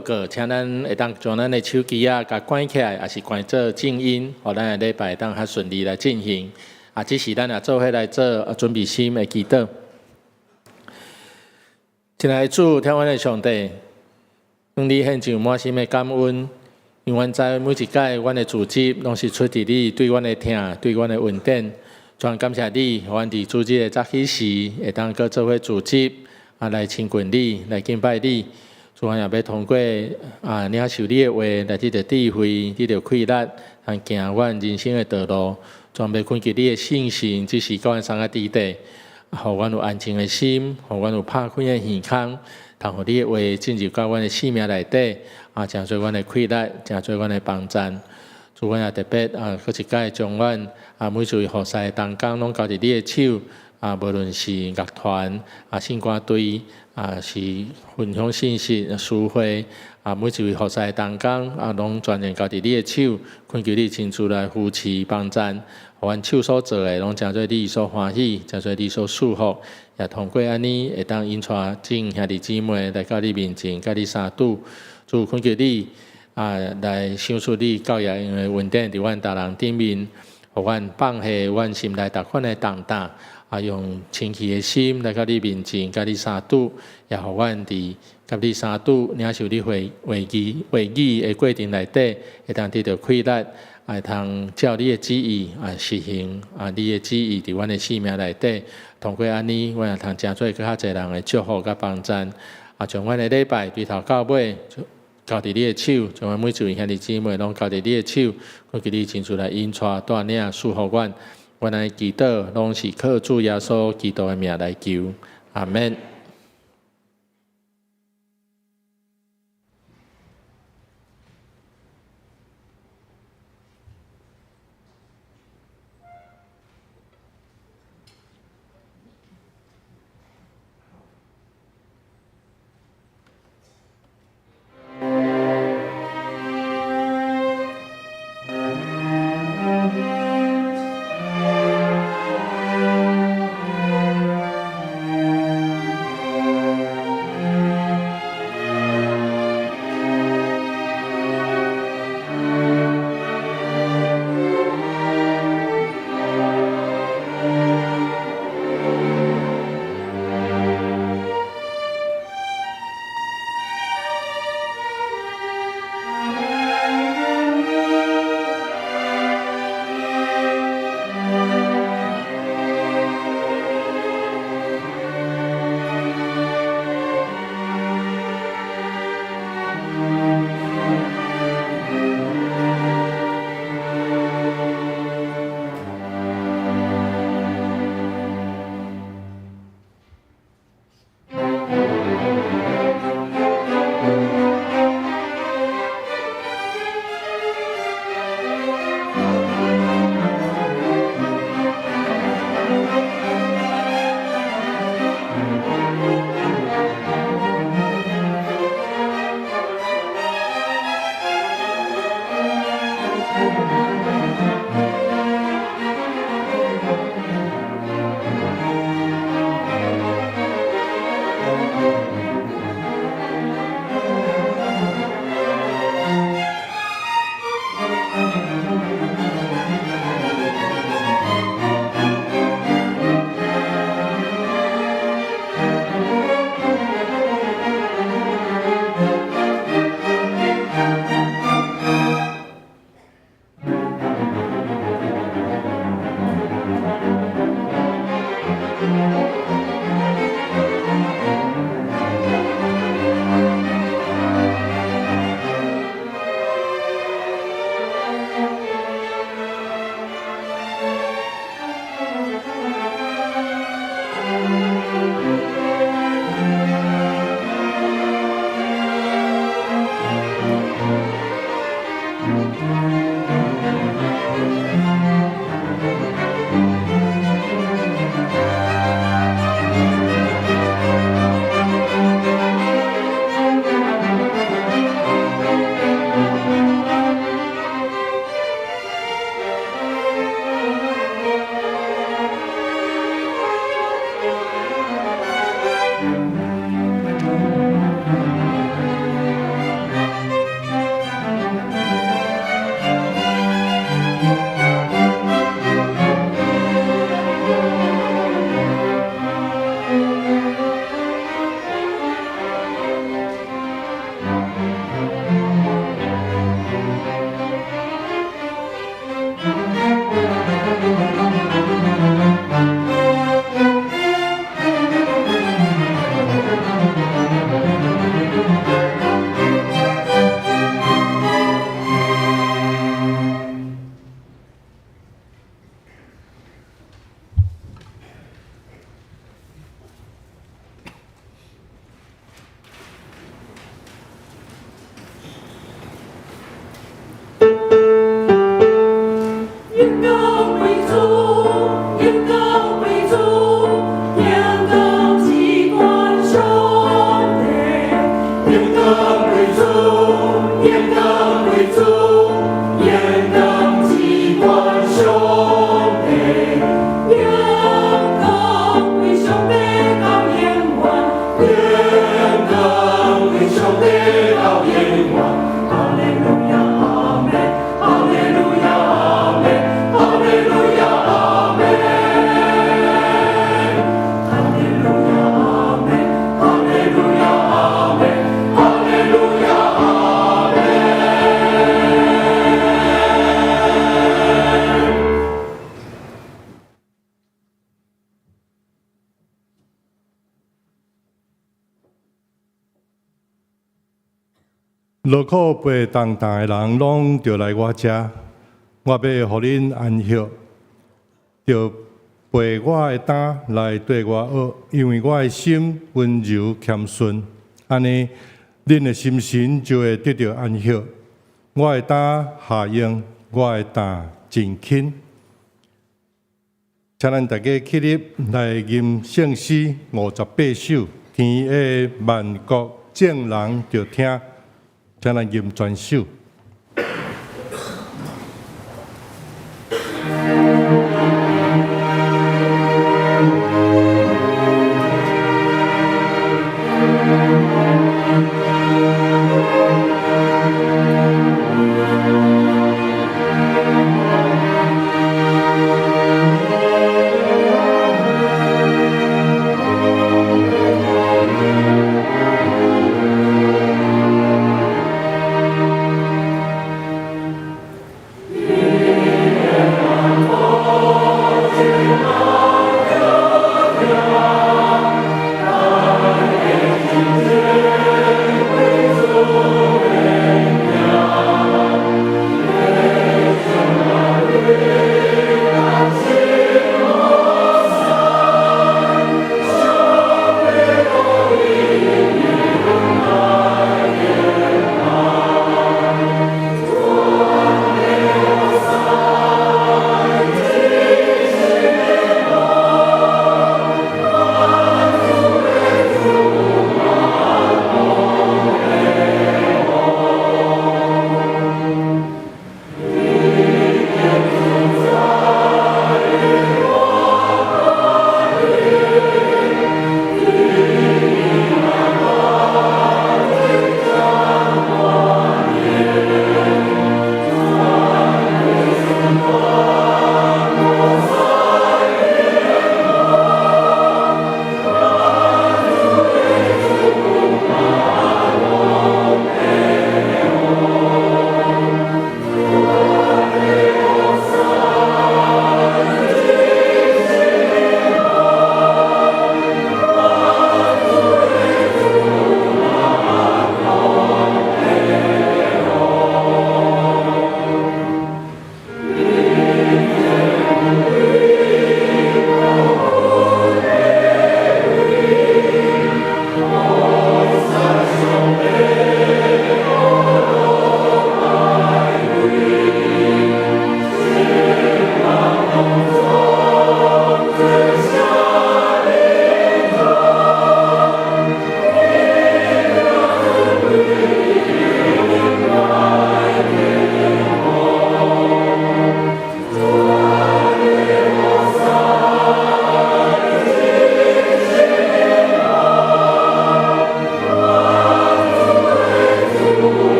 告，請咱會當將咱的手機仔共關起來，抑是關做靜音，予咱的禮拜會當較順利來進行。啊，這時咱也做伙來做準備心的祈禱。親愛的主，疼阮的上帝，向你獻上滿心的感恩，因為阮知每一擺阮的組織，攏是出自你對阮的疼，對阮的恩典。全感謝你，予阮佇主日的早起時，會當閣做伙組織，啊，來親近你，來敬拜你。主啊，也欲通過啊，領受你的話，來得著智慧，得著氣力，通行阮人生的道路。全欲懇求你的聖神，這時佮阮相佮佇底，予阮有安靜的心，予阮有拍開的耳孔，通予你的話進入到阮的生命內底，啊，成做阮的氣力，成做阮的幫贊。主，阮也特別啊，閣一擺將阮啊每一位服侍的同工攏交佇你的手。啊，無論是樂團啊、聖歌隊啊，是分享信息、司會啊，每一位服侍的同工啊，攏全然交佇你的手，懇求你親自來扶持幫贊，予阮手所做的攏成做你所歡喜，成做你所祝福。也通過按呢，會當引帶眾兄弟姊妹來到你面前，佮你相拄。主，懇求你啊，來賞賜你教育的恩典佇阮逐人頂面，予阮放下阮心內逐款的重擔。啊，用清氣的心來到你面前，佮你相拄，也予阮佇佮你相拄，領受你話話語話語的過程內底，會當得著氣力，會通照你的旨意啊實行啊，你的旨意佇阮的生命內底。通過按呢，阮會通成做閣較濟人的祝福佮幫贊。啊，將阮的禮拜對頭到尾交佇你的手，將阮每一位兄弟姊妹攏交佇你的手，懇求你親自來引帶帶領祝福阮。阮的祈禱攏是靠主耶穌基督的名來求，阿們。榮耀歸主，榮耀歸主，榮耀至懸上帝。榮耀歸主，榮耀歸主，榮耀至懸上帝。榮耀歸上帝到永遠，榮耀歸上帝到永遠。哈利路亞，阿們，哈利路亞，阿們，哈利路亞，阿們。哈利路亞，阿們，哈利路亞，阿們，哈利路亞，阿們。勞苦背重擔的人，攏著來我遮，我欲予恁安息。著背我的擔來綴我學，因為我的心溫柔謙遜，按呢，恁的心神就會得著安息。我的擔下容，我的擔真輕。請咱大家起立來吟聖詩58首，天下萬國眾人著聽，請咱吟全首。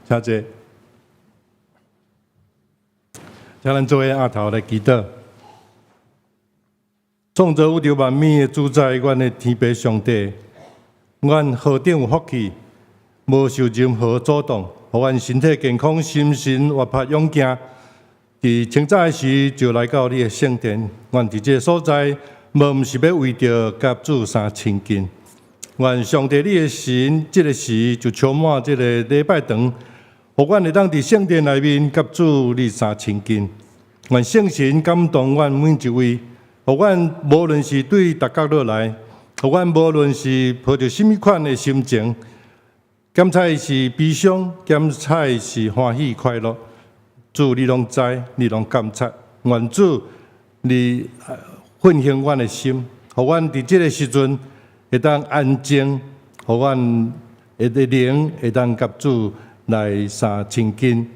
請坐。請咱做伙徛頭來祈禱。創造宇宙萬物的主宰，阮的天父上帝，阮何等有福氣，無受任何阻擋，予阮身體健康，心神活潑勇健。佇清早的時就來到你的聖殿，阮佇這个所在，無毋是欲為著佮主相親近。願上帝你的神，這个時就充滿這個禮拜堂，予阮會當佇聖殿內面佮主你相親近。願聖神感動阮每一位，予阮無論是對逐角落來，予阮無論是抱著啥物款的心情，檢採是悲傷，檢採是歡喜快樂，主你攏知，你攏監察。願主你奮興阮的心，予阮佇這个時陣會當安靜，予阮的靈會當佮主來相親近。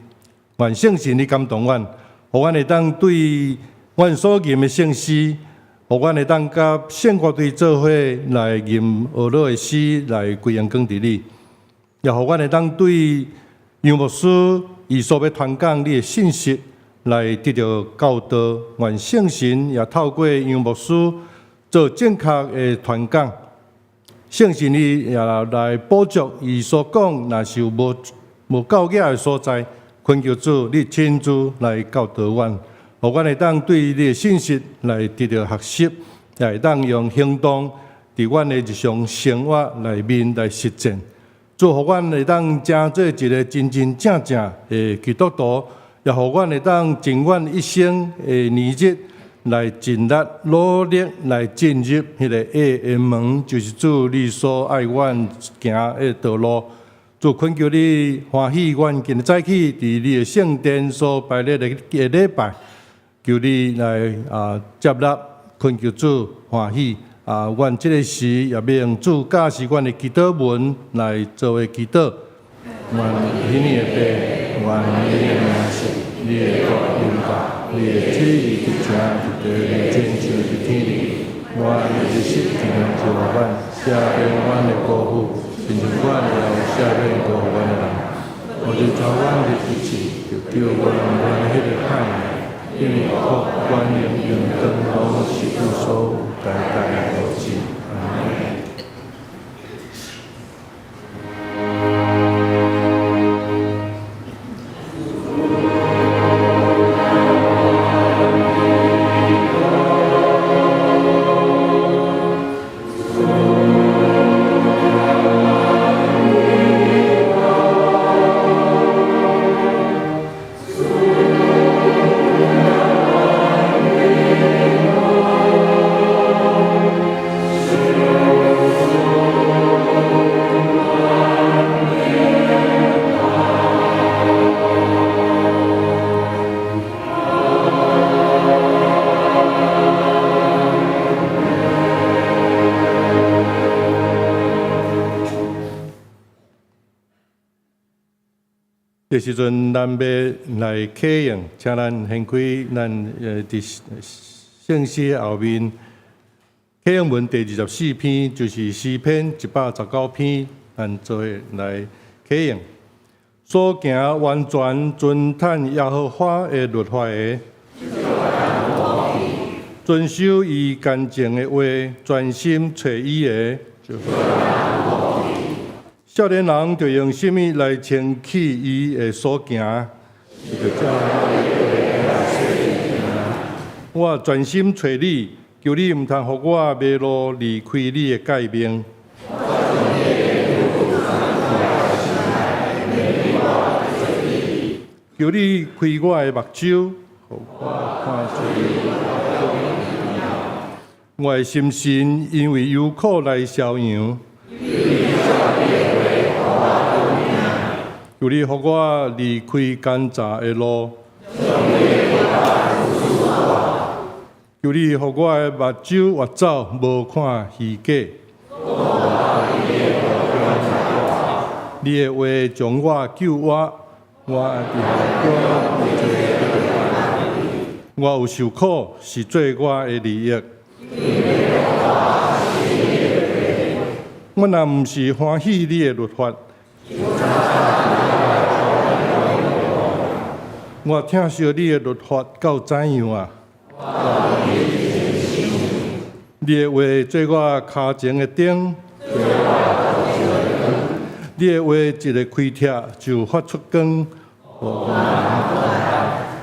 願聖神你感動阮，予阮會當對阮所吟的聖詩，予阮會當佮聖樂隊做伙來吟呵咾的詩來歸榮光佇你，也予阮會當對楊牧師伊所欲傳講你的信息來得著教導。願聖神也透過楊牧師做正確的傳講，聖神你也來補足伊所講，若是有無夠額的所在，懇求主你親自來教導阮，予阮會當對你的信息來得著學習，也會當用行動佇阮的日常生活內面來實踐。主予阮會當成做一個真真正正的基督徒，也予阮會當盡阮一生的年日來盡力努力來進入彼个愛的門，就是主你所愛阮行的道路。主懇求你歡喜阮今日早起佇你的聖殿所排列的禮拜，求你來接納，懇求主歡喜啊！阮這个時也欲用主教示阮的祈禱文來做伙祈禱。願你的父，願你的名聖，你的國臨到，你的旨意得成佇地裡，親像佇天頂。願日食天賜予阮，赦免阮的過負，親像阮也有赦免過負阮的人。毋著召阮入試，著救阮脫彼个歹的，因為國權榮榮光攏是有所有，代代無止。阿們。這時陣，咱欲來啟用，請咱掀開咱佇聖詩後面啟用文第24篇，就是詩篇119篇，咱做伙來啟用。所行完全遵趁耶和華的律法的，遵守伊乾淨的話，專心揣伊的。少年人著用啥物來清去伊的所行？我專心揣你，求你毋通予我迷路離開你的誡命。求你開我的目睭，予我看出我的心神因為憂苦來消揚。求你予我離開奸詐的路。求你予我的目睭越走，無看虛假。你的話將我救活，我佇我有受苦，是做我的利益。我若毋是歡喜你的律法，我疼惜你的律法到怎樣啊？你的話做我跤前的燈，你的話一个開拆就發出光。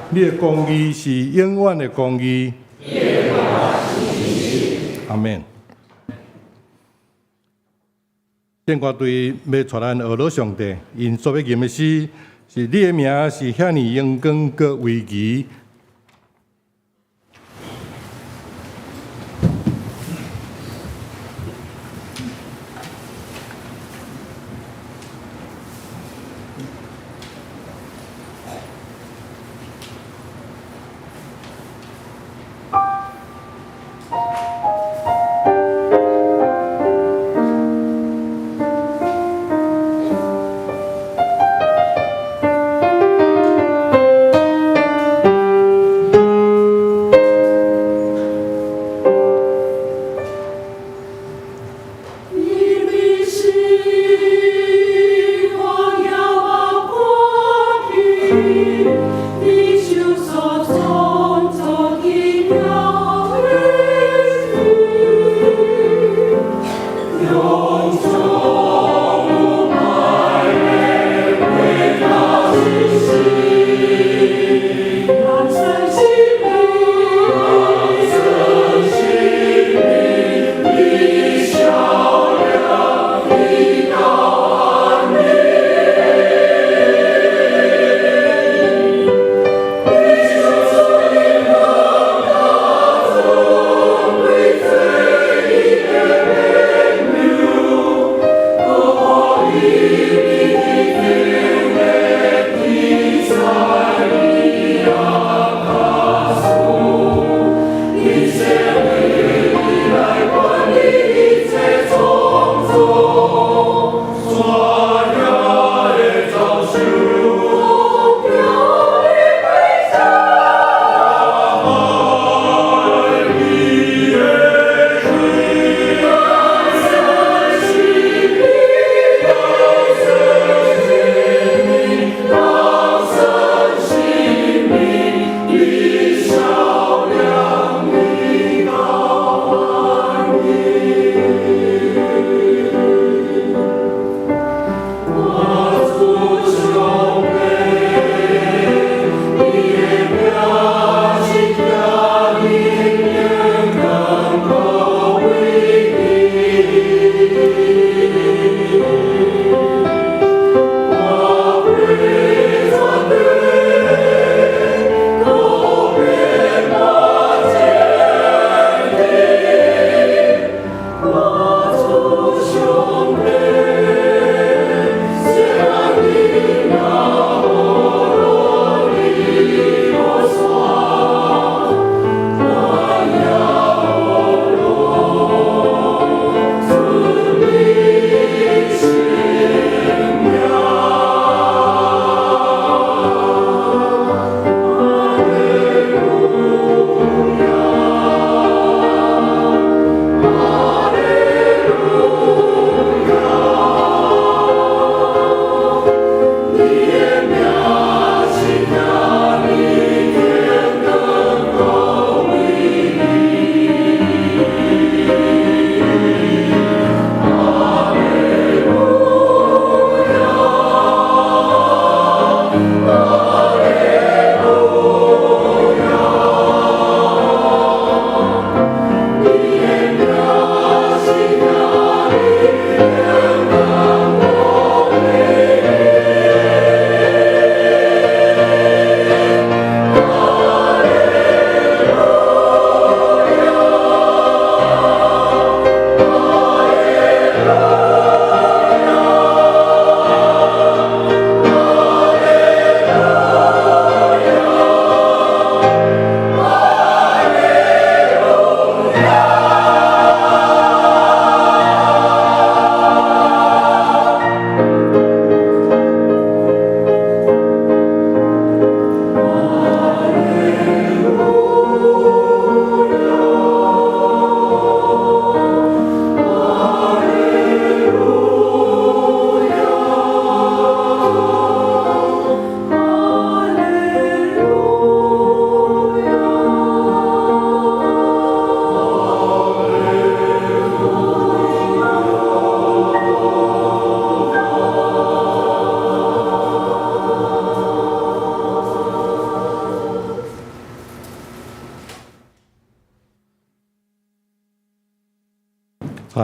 你的公義是永遠的公義。阿門。聖歌隊欲帶咱學老上帝，𪜶所欲吟的詩是你的名是遐爾榮光閣威儀。你的是我仰望看去，你手所創造的妙美，永久不敗的偉大信心，難生性命，難生性命，你笑臉，你高安寧，你手所的能大尊貴，最的美妙。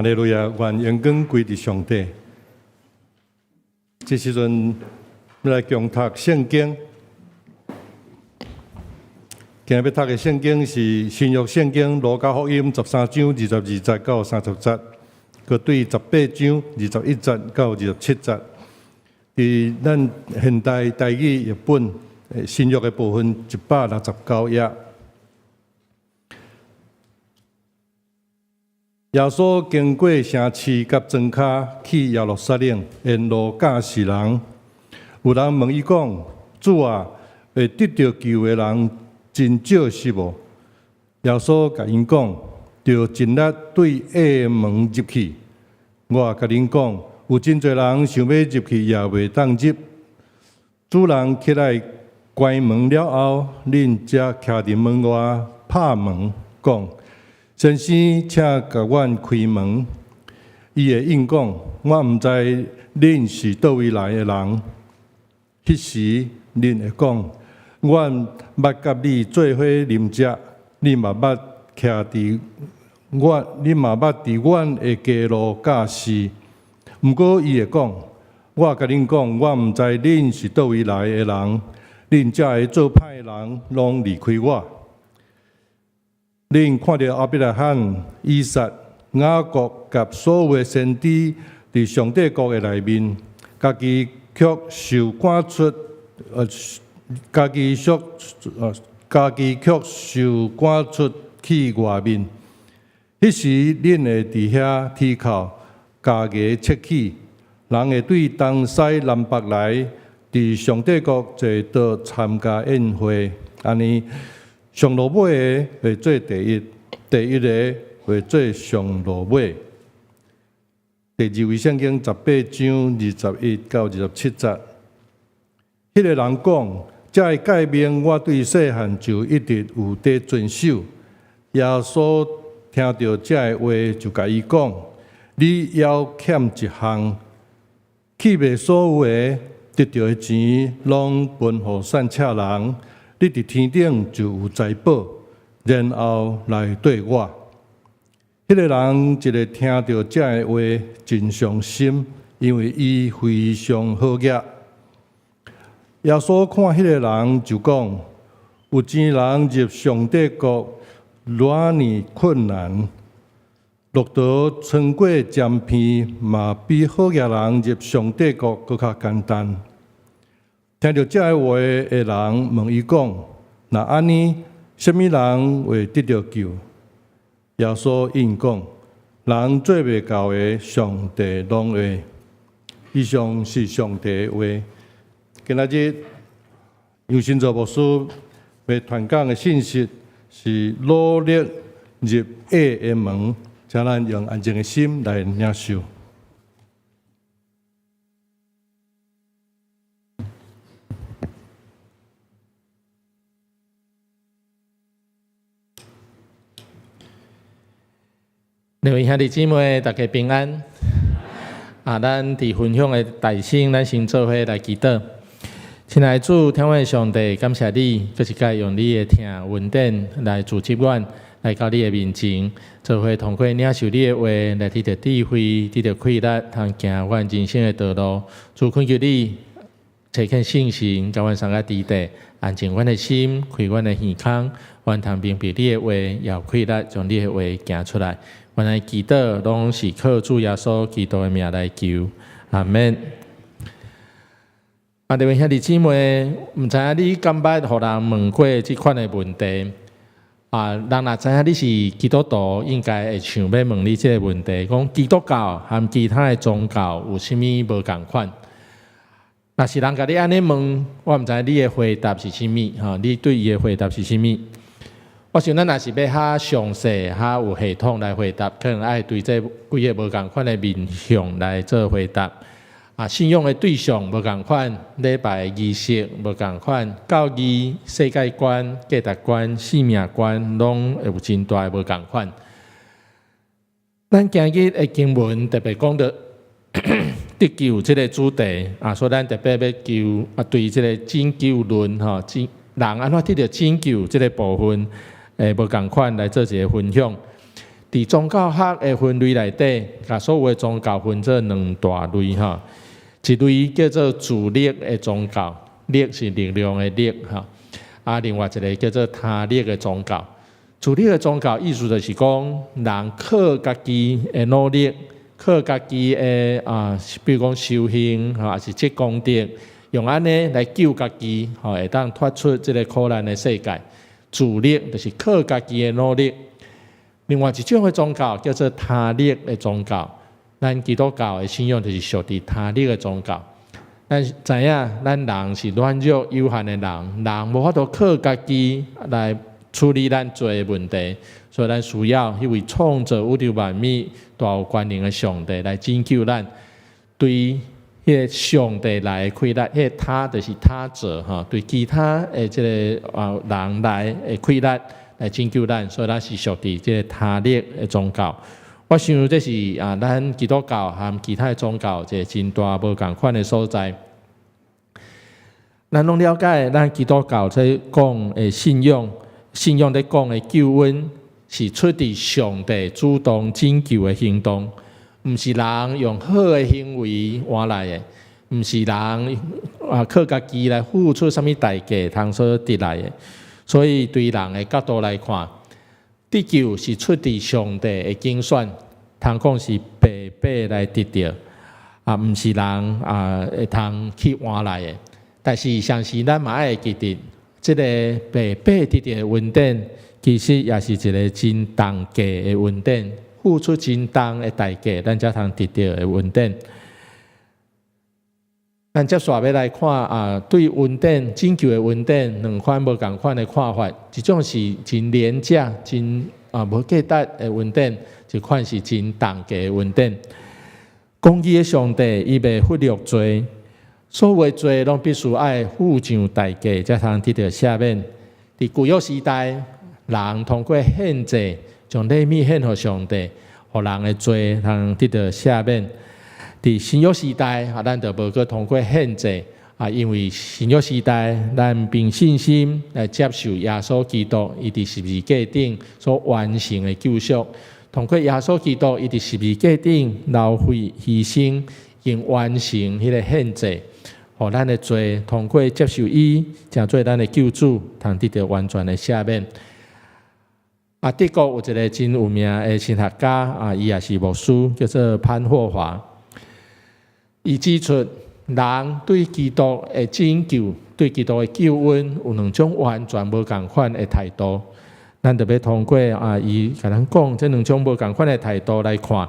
利路亞，願榮光歸佇上帝。這時陣欲來共讀聖經，今日欲讀的聖經是新約聖經路加福音13章22節到30節，閣對18章21節到27節。佇咱現代台語譯本新約的部分169頁。耶穌經過城市佮莊跤去耶路撒冷，沿路教示人。有人問伊講：主啊，會得著救的人真少是無？耶穌共𪜶講：著盡力對狹門入去。我共恁講，有真濟人想欲入去，也袂當入。主人起來關門了後，恁才徛佇門外拍門，講：先生，請共阮開門。伊會應講：我毋知恁是佗位來的人。彼時，恁會講：阮捌佮你做伙啉食，你嘛捌徛佇阮，你嘛捌佇阮的街路教示。毋過伊會講：我共恁講，我毋知恁是佗位來的人，恁遮个做歹的人，攏離開我。恁看著亞伯拉罕、以撒、雅各佮所有的先知佇上帝國的內面，家己卻受趕出，家己卻受趕出去外面。彼時，恁會佇遐啼哭、咬牙切齒，人會對東西南北來，佇上帝國坐桌參加宴會，按呢，上落尾的會做第一，第一的會做上落尾。第二位聖經18章21到27節，彼個人講：這个誡命我對細漢就一直有佇遵守。耶穌聽著這个話，就共伊講：你猶欠一項，去賣所有的，得著的錢，攏分予散赤人。你佇天頂就有財寶，然後來綴我。彼個人一个聽著這个話，真傷心，因為伊非常好額。耶穌看彼個人就講：有錢人入上帝國，偌爾困難。駱駝穿過針鼻，嘛比好額人入上帝國閣較簡單。聽著這个話的人問伊講：若按呢，啥物人會得著救？耶穌應講：人做袂到的，上帝攏會。以上是上帝的話。今仔日楊新造牧師欲傳講的信息是努力入狹的門，請咱用安靜的心來領受。各位兄弟姊妹，大家平安。啊，咱佇分享的大先，咱先做伙來祈禱。親愛的主，天父上帝，感謝你，閣一擺用你的疼恩典來組織阮，來到你的面前，做伙通過領受你的話，來得著智慧，得著氣力，通行阮人生的道路。主懇求你，差遣聖神，共阮送到佇地，安靜阮的心，開阮的耳孔，阮通明白你的話，也有氣力將你的話行出來。阮的祈禱攏是靠主耶穌基督的名來求，阿們。啊，各位兄弟姊妹，毋知影你敢捌予人問過這款的問題？啊，人若知影你是基督徒，應該會想欲問你這个問題，講基督教和其他的宗教有啥物無仝款？若是人共你按呢問，我毋知你的回答是啥物？吼，你對伊的回答是啥物？我想咱若是欲較詳細、較有系統來回答，可能愛對這幾个無仝款的面向來做回答。啊，信仰的對象無仝款，禮拜儀式無仝款，教義、世界觀、價值觀、生命觀，攏會有真大的無仝款。咱今日的經文特別講著得救這个主題啊，所以咱特別欲求啊，對這个拯救論吼，人按怎得著拯救這个部分，會無仝款來做一个分享。佇宗教學的分類內底，共所有的宗教分做兩大類吼。一類叫做自力的宗教，力是力量的力吼。啊，另外一个叫做他力的宗教。自力的宗教意思就是講，人靠家己的努力，靠家己的啊，比如講修行，吼，抑是積功德，用按呢來救家己，吼，會當脫出這个苦難的世界。自力就是靠家己的努力。另外一種的宗教叫做他力的宗教，咱基督教的信仰就是屬佇他力的宗教。咱知影，咱人是軟弱有限的人，人無法度靠家己來處理咱罪的問題，所以咱需要彼位創造宇宙萬物、大有權能的上帝來拯救咱。對彼个上帝來的氣力，彼个他就是他者吼，對其他的這个啊人來的氣力來拯救咱，所以咱是屬佇這个他力的宗教。我想這是啊，咱基督教和其他的宗教一个真大無仝款的所在。咱攏了解，咱基督教在講的信仰，信仰咧講的救恩是出佇上帝主動拯救的行動，毋是人用好的行為換來的，毋是人啊靠家己來付出啥物代價通所得來的。所以對人的角度來看，得救是出佇上帝的揀選，通講是白白來得著，啊，毋是人啊會通去換來的。但是，同時咱嘛愛記得，這个白白得著的恩典，其實也是一个真重價的恩典，付出真重的代價，咱才通得著的恩典。咱接續欲來看啊，對恩典拯救的恩典，兩款無仝款的看法，一種是真廉價、真啊無價值的恩典，一款是真重價的恩典。公義的上帝，伊袂忽略罪，所有的罪攏必須愛付上代價，才通得著赦免。佇舊約時代，人通過獻祭，將禮物獻予上帝，予人的罪通得著赦免。佇新約時代，啊，咱就無閣通過獻祭啊，因為新約時代，咱憑信心來接受耶穌基督，伊佇十字架頂所完成的救贖。通過耶穌基督，伊佇十字架頂流血犧牲，已經完成彼个獻祭，予咱的罪通過接受伊，成做咱的救主，通得著完全的赦免。啊，德國有一个真有名的神學家啊，伊也是牧師，叫做潘霍華。伊指出，人對基督的拯救、對基督的救恩，有兩種完全無仝款的態度。咱就欲通過啊，伊共咱講這兩種無仝款的態度來看。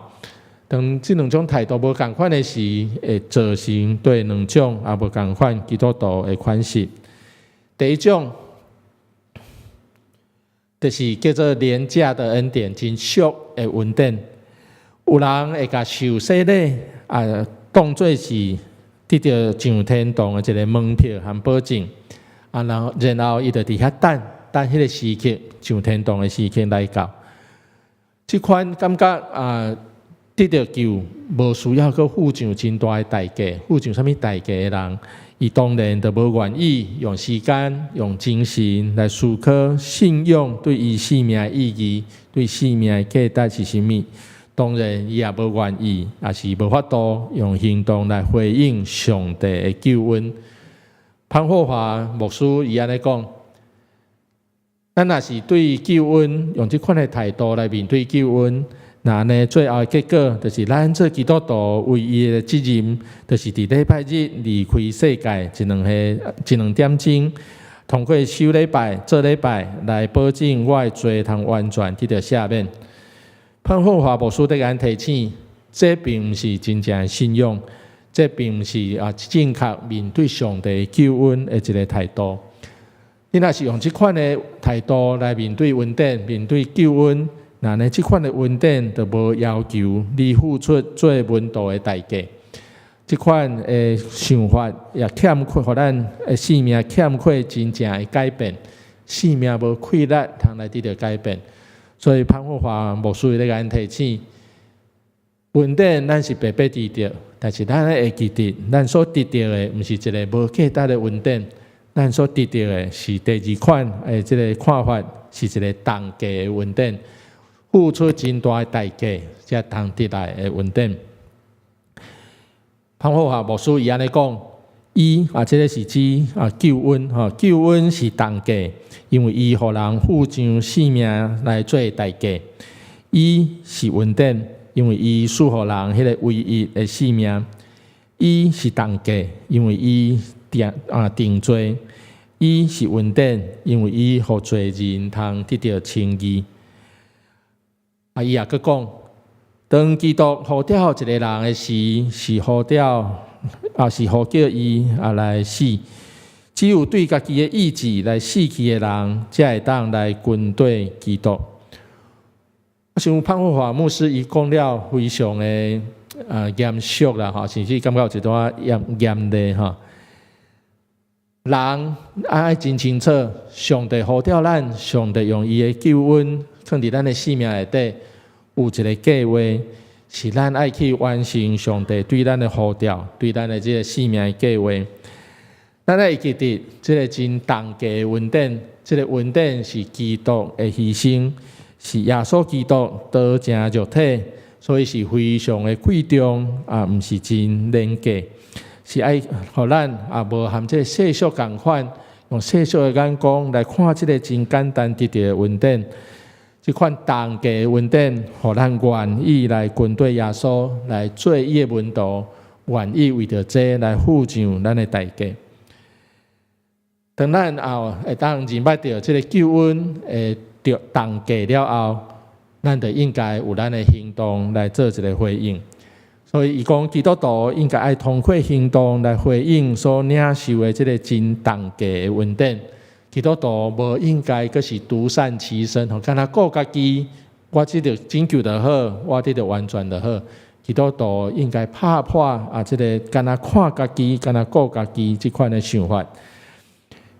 當這兩種態度無仝款的時，會造成對兩種啊無仝款基督徒的款式。第一種，就是叫做廉價的恩典，真俗的恩典。有人會共受洗禮啊，當做是得著上天堂的一个門票和保證，啊，然後伊就佇遐等等彼个時刻，上天堂的時刻來到。這款感覺啊，得著救無需要閣付上真大的代價，付上啥物代價的人，伊當然就無願意用時間、用精神來思考信仰對伊生命的意義、對生命的價值是啥物。當然，伊也無願意，也是無法度用行動來回應上帝的救恩。潘霍華牧師伊按呢講：咱若是對救恩用這款的態度來面對救恩，那按呢最後的結果就是咱做基督徒唯一的責任，就是佇禮拜日離開世界一兩個一兩點鐘，通過守禮拜、做禮拜來保證我的罪通完全得著赦免。潘霍華牧師佇共咱提醒，這並毋是真正的信仰，這並毋是啊正確面對上帝救恩的一个態度。你若是用這款的態度來面對恩典、面對救恩，那呢這款的恩典就無要求你付出做門徒的代價。這款的想法也欠缺，予咱的生命欠缺真正的改變，生命無氣力通來得著改變。所以潘霍華牧師咧共咱提醒，恩典咱是白白得著，但是咱會記得，咱所得著的毋是一个無價值的恩典，咱所得著的是第二款的這个看法，是一个重價的恩典。付出真大的代價，才通得來的恩典。潘霍華牧師伊按呢講，伊啊，這个是指啊救恩吼，救恩是重價，因為伊予人付上性命來做代價。伊是恩典，因為伊賜予人彼个唯一的性命。伊是重價，因為伊定啊定罪。伊是恩典，因為伊予罪人通得著稱義。啊，伊也閣講，當基督呼召一個人的時，是呼召啊，是呼叫伊啊來死。只有對家己的意志來死去的人，才會當來跟綴基督。像潘霍華牧師伊講了非常的啊嚴肅啦，吼，甚至感覺有一段嚴嚴厲吼。人愛真清楚，上帝呼召咱，上帝用伊的救恩囥佇咱的生命內底，有一个計劃，是咱愛去完成上帝對咱的呼召，對咱的這个生命的計劃。咱愛記得這个真重價的恩典，這个恩典是基督的犧牲，是耶穌基督道成肉體，所以是非常的貴重啊，毋是真廉價。是愛予咱啊，無含這个世俗仝款，用世俗的眼光來看這个真簡單得著的恩典，這款重價的恩典，予咱願意來跟綴耶穌，來做伊的門徒，願意為著這來付上咱的代價。當咱後會當認捌著這个救恩的重價了後，咱就應該有咱的行動來做一个回應。所以，伊講基督徒應該愛通過行動來回應所領受的這个真重價的恩典。基督徒無應該閣是獨善其身，吼，干焦顧家己，我得著拯救就好，我得著完全就好。基督徒應該拍破啊，這个干焦看家己、干焦顧家己這款的想法，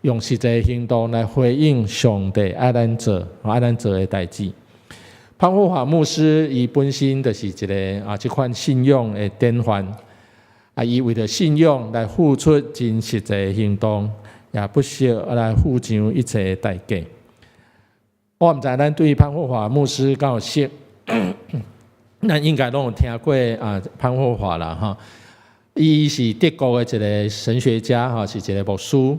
用實際行動來回應上帝愛咱做、愛咱做的代誌。潘霍華牧師伊本身就是一个啊，這款信仰的典範啊，伊為著信仰來付出真實際行動，也不惜來付上一切的代價。我毋知咱對潘霍華牧師敢有識，咱應該攏有聽過啊潘霍華啦吼。伊是德國的一个神學家吼，是一个牧師。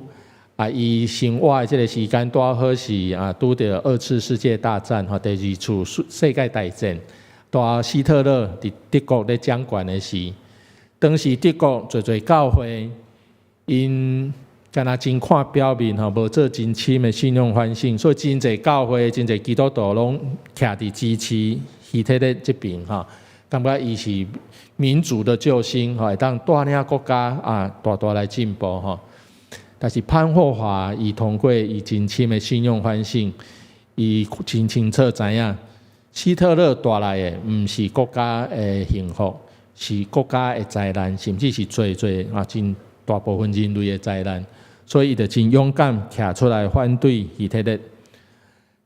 啊，伊生活的這个時間拄好是啊，拄著二次世界大戰吼，第二次世界大戰，拄好希特勒佇德國咧掌權的時，當時德國濟濟教會，𪜶敢若真看表面吼，無做真深的信仰反省，所以真濟教會、真濟基督徒攏徛佇支持希特勒這邊吼，感覺伊是民族的救星吼，會當帶領國家啊大大來進步吼。但是潘霍華伊通過伊真深的信仰反省，伊真清楚知影，希特勒帶來的毋是國家的幸福，是國家的災難，甚至是濟濟啊真大部分人類的災難。所以伊就真勇敢徛出來反對希特勒。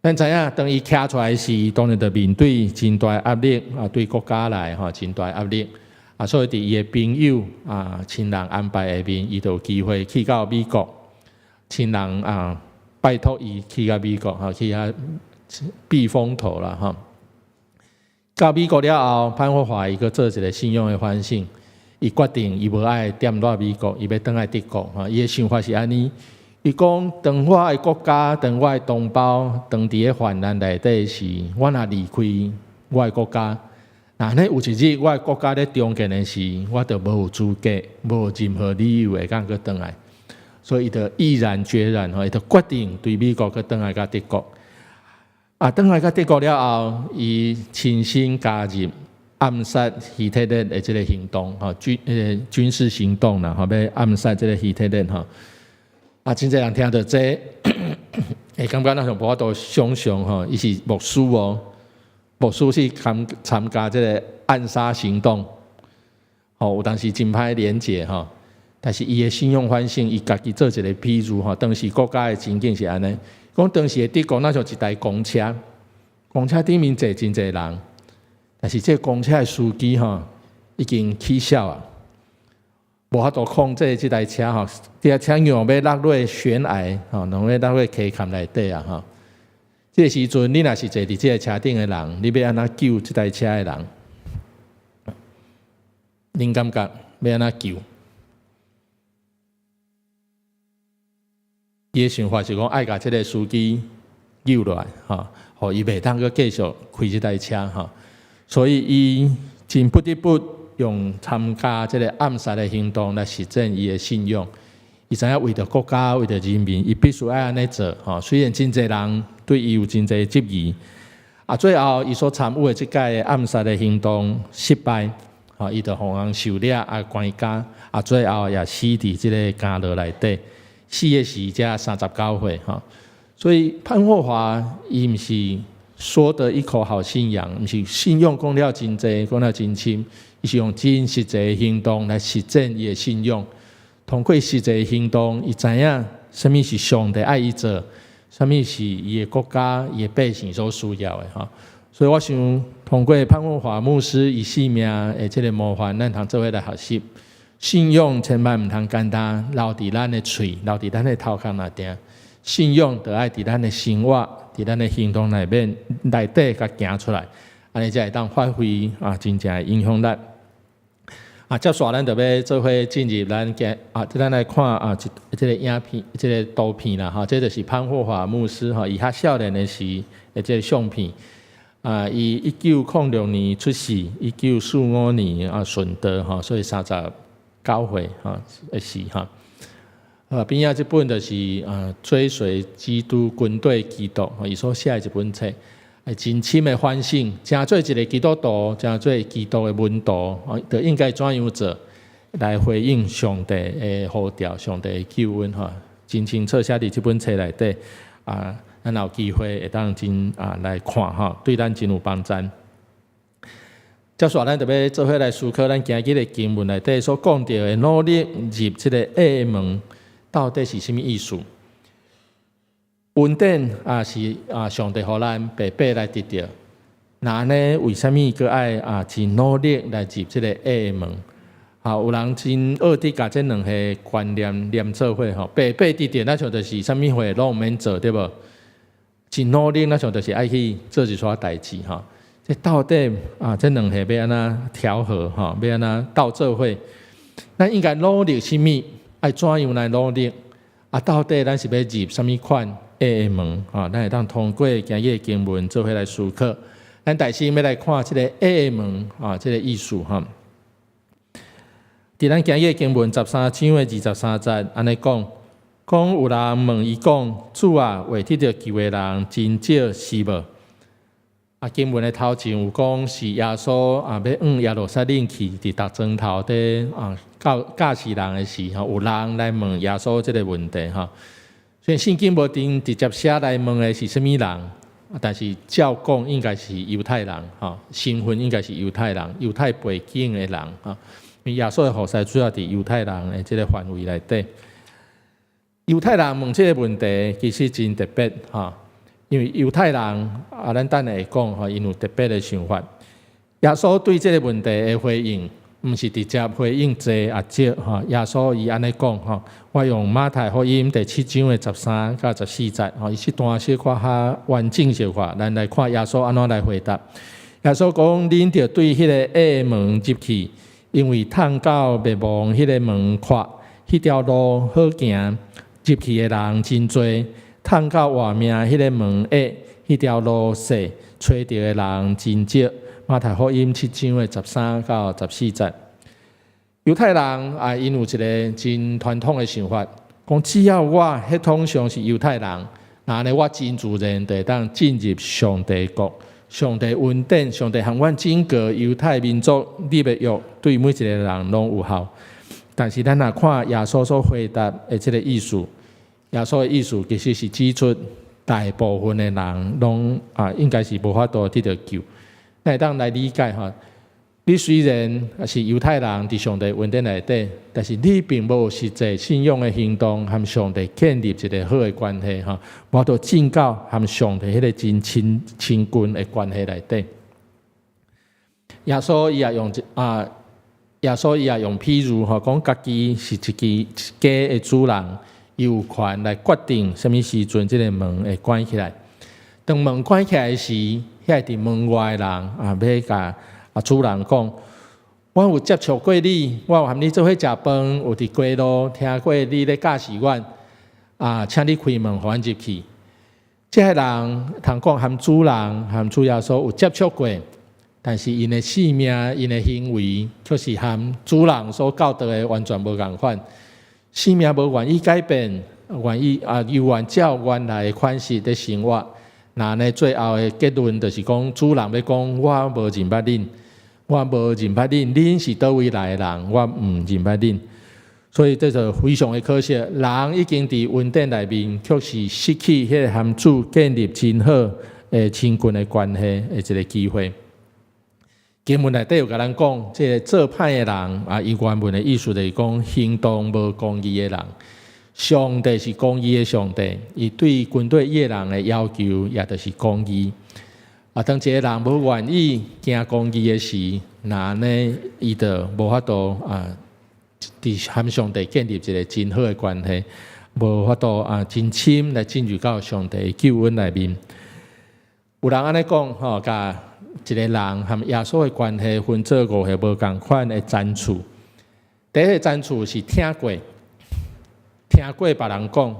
咱知影，當伊徛出來時，當然就面對真大壓力啊，對國家來吼真大壓力。啊，所以佇伊的朋友啊、親人安排下面，伊就有機會去到美國。親人啊，拜託伊去到美國吼，去遐避風頭啦吼。到美國了後，潘霍華伊閣做一个信仰的反省，伊決定伊無愛踮佇美國，伊欲轉來德國吼。伊的想法是按呢，伊講當我的國家、當我的同胞，當佇咧患難內底時，我若離開我的國家，若按呢有一日我的國家咧重建的時，我就無有資格，無有任何理由會當閣轉來。所以伊就毅然決然吼，伊就決定對美國閣轉來到德國。啊，轉來到德國了後，伊親身加入暗殺希特勒的這个行動，吼軍事行動啦，吼欲暗殺這个希特勒吼。啊，真濟人聽著這个，會感覺咱像無法度想像吼，伊是牧師哦，牧師去參加這个暗殺行動，吼有當時真歹連結吼。但是伊的信仰反省，伊家己做一个比喻吼，當時國家的情景是按呢，講當時的德國若像一台公車，公車頂面坐真濟人，但是這个公車的司機吼已經起痟啊，無法度控制這台車吼，這台車硬欲落落懸崖吼，硬欲落落溪崁內底啊吼。這个時陣，你若是坐佇這个車頂的人，你欲按怎救這台車的人？恁感覺欲按怎救？伊的想法是講愛共這个司機救落來，吼，予伊袂當閣繼續開這台車，吼。所以伊真不得不用參加這个暗殺的行動來實踐伊的信仰。伊知影為著國家、為著人民，伊必須愛按呢做，吼。雖然真濟人對伊有真濟質疑，啊，最後伊所參與的這擺暗殺的行動失敗，吼，伊就予人受掠啊，關監，啊，最後也死佇這个監牢內底，死的時才39歲，吼。所以潘霍華伊毋是說得一口好信仰，毋是信仰講了真濟，講了真深，伊是用真實際行動來實踐伊的信仰。通過實際行動，伊知影啥物是上帝愛伊做，啥物是伊的國家、伊的百姓所需要的吼。所以我想，通過潘霍華牧師伊生命的這个模範，咱通做伙來學習。信仰千萬毋通簡單留佇咱的喙，留佇咱的頭殼內底。信仰著愛佇咱的生活，佇咱的行動內面內底共行出來，按呢才會當發揮啊真正的影響力。啊，接紲咱就欲做伙進入咱今啊，咱來看啊，這這个影片，這个圖片啦，吼，這就是潘霍華牧師吼，伊較少年的時的這个相片。啊，伊1906年出世，1945年啊殉道吼，所以39歲吼的時吼。啊，邊仔這本就是啊，追隨基督軍隊基督，伊所寫的一本冊。真深的反省，成做一个基督徒，成做基督的門徒，就應該怎樣做來回應上帝的呼召、上帝的救恩？吼，真清楚寫佇這本冊內底啊，咱有機會會當真啊來看吼，對咱真有幫助。接紲咱就欲做伙來思考咱今日的經文內底所講著的努力入這个隘門，到底是啥物意思？恩典啊，是啊，上帝予咱白白來得著。那按呢，為啥物閣愛啊，真努力來入這个隘門？啊，有人真惡佇共這兩个觀念連做伙吼，白白得著，若像就是啥物貨攏毋免做，對無？真努力，若像就是愛去做一撮代誌吼。這到底啊，這兩个欲按怎調和吼？欲按怎鬥做伙？咱應該努力啥物？愛怎樣來努力？啊，到底咱是欲入啥物款隘門啊？咱會當通過今日的經文做伙來思考。咱首先欲來看這个隘門啊，這个意思吼。佇咱今日經文13章的23節，按呢講，講有人問伊講：主啊，會得著救的人真少是無？啊，經文的頭前有講是耶穌啊，欲往耶路撒冷去，佇逐莊頭佇啊教教示人的時候，有人來問耶穌這个問題吼。雖然聖經無定直接寫來問的是啥物人，但是照講應該是猶太人吼，身份應該是猶太人，猶太背景的人吼。因為耶穌的服侍主要佇猶太人的這个範圍內底。猶太人問這个問題其實真特別吼，因為猶太人啊，咱等下會講吼，𪜶有特別的想法。耶穌對這个問題的回應，毋是直接回應濟抑少吼。耶穌伊按呢講吼，我用馬太福音第七章的13到14節吼，伊這段小可較完整小可，咱來看耶穌按怎來回答。耶穌講：恁著對彼个隘門入去，因為通到滅亡彼个門闊，彼條路好行，入去的人真濟；通到活命彼个門狹，彼條路細，揣著的人真少。馬太福音七章的13到14節。猶太人啊，𪜶有一个真傳統的想法，講只要我血統上是猶太人，那按呢我真自然就會當進入上帝國。上帝恩典，上帝和阮整個猶太民族立的約，對每一个人攏有效。但是咱若看耶穌所回答的這个意思，耶穌的意思其實是指出大部分的人攏啊，應該是無法度得著救。咱會當來理解吼，你雖然是猶太人，佇上帝恩典內底，但是你並無實際信仰的行動，和上帝建立一个好的關係吼，無法度進到和上帝彼个真親親近的關係內底。耶穌伊也用譬喻吼，講家己是一支一家的主人，伊有權來決定啥物時陣這个門會關起來。當門關起來時，遐佇門外的人啊，欲共啊主人講：我有接觸過你，我有和你做伙食飯，有佇街路聽過你咧教示阮啊，請你開門予阮入去。這个人通講和主人和主耶穌有接觸過，但是𪜶的生命、𪜶的行為，卻是和主人所教導的完全無仝款。生命無願意改變，願意啊，猶原照原來的款式佇生活。那呢，最後的結論就是講，主人欲講，我無認捌恁，我無認捌恁，恁是佗位來的人，我毋認捌恁。所以這就非常的可惜，人已經佇恩典內面，卻是失去彼个和主建立真好的親近的關係的一个機會。經文內底有共咱講，這个做歹的人啊，伊原文的意思就是講行動無公義的人。上帝是公義的上帝，伊對軍隊伊的人的要求，也就是公義。啊，當一个人無願意行公義的時，那呢，伊就無法度啊，佇和上帝建立一个真好的關係，無法度啊真深來進入到上帝的救恩內面。有人按呢講吼，共一个人和耶穌的關係分做五个無仝款的層次。第一个層次是聽過，聽過別人講，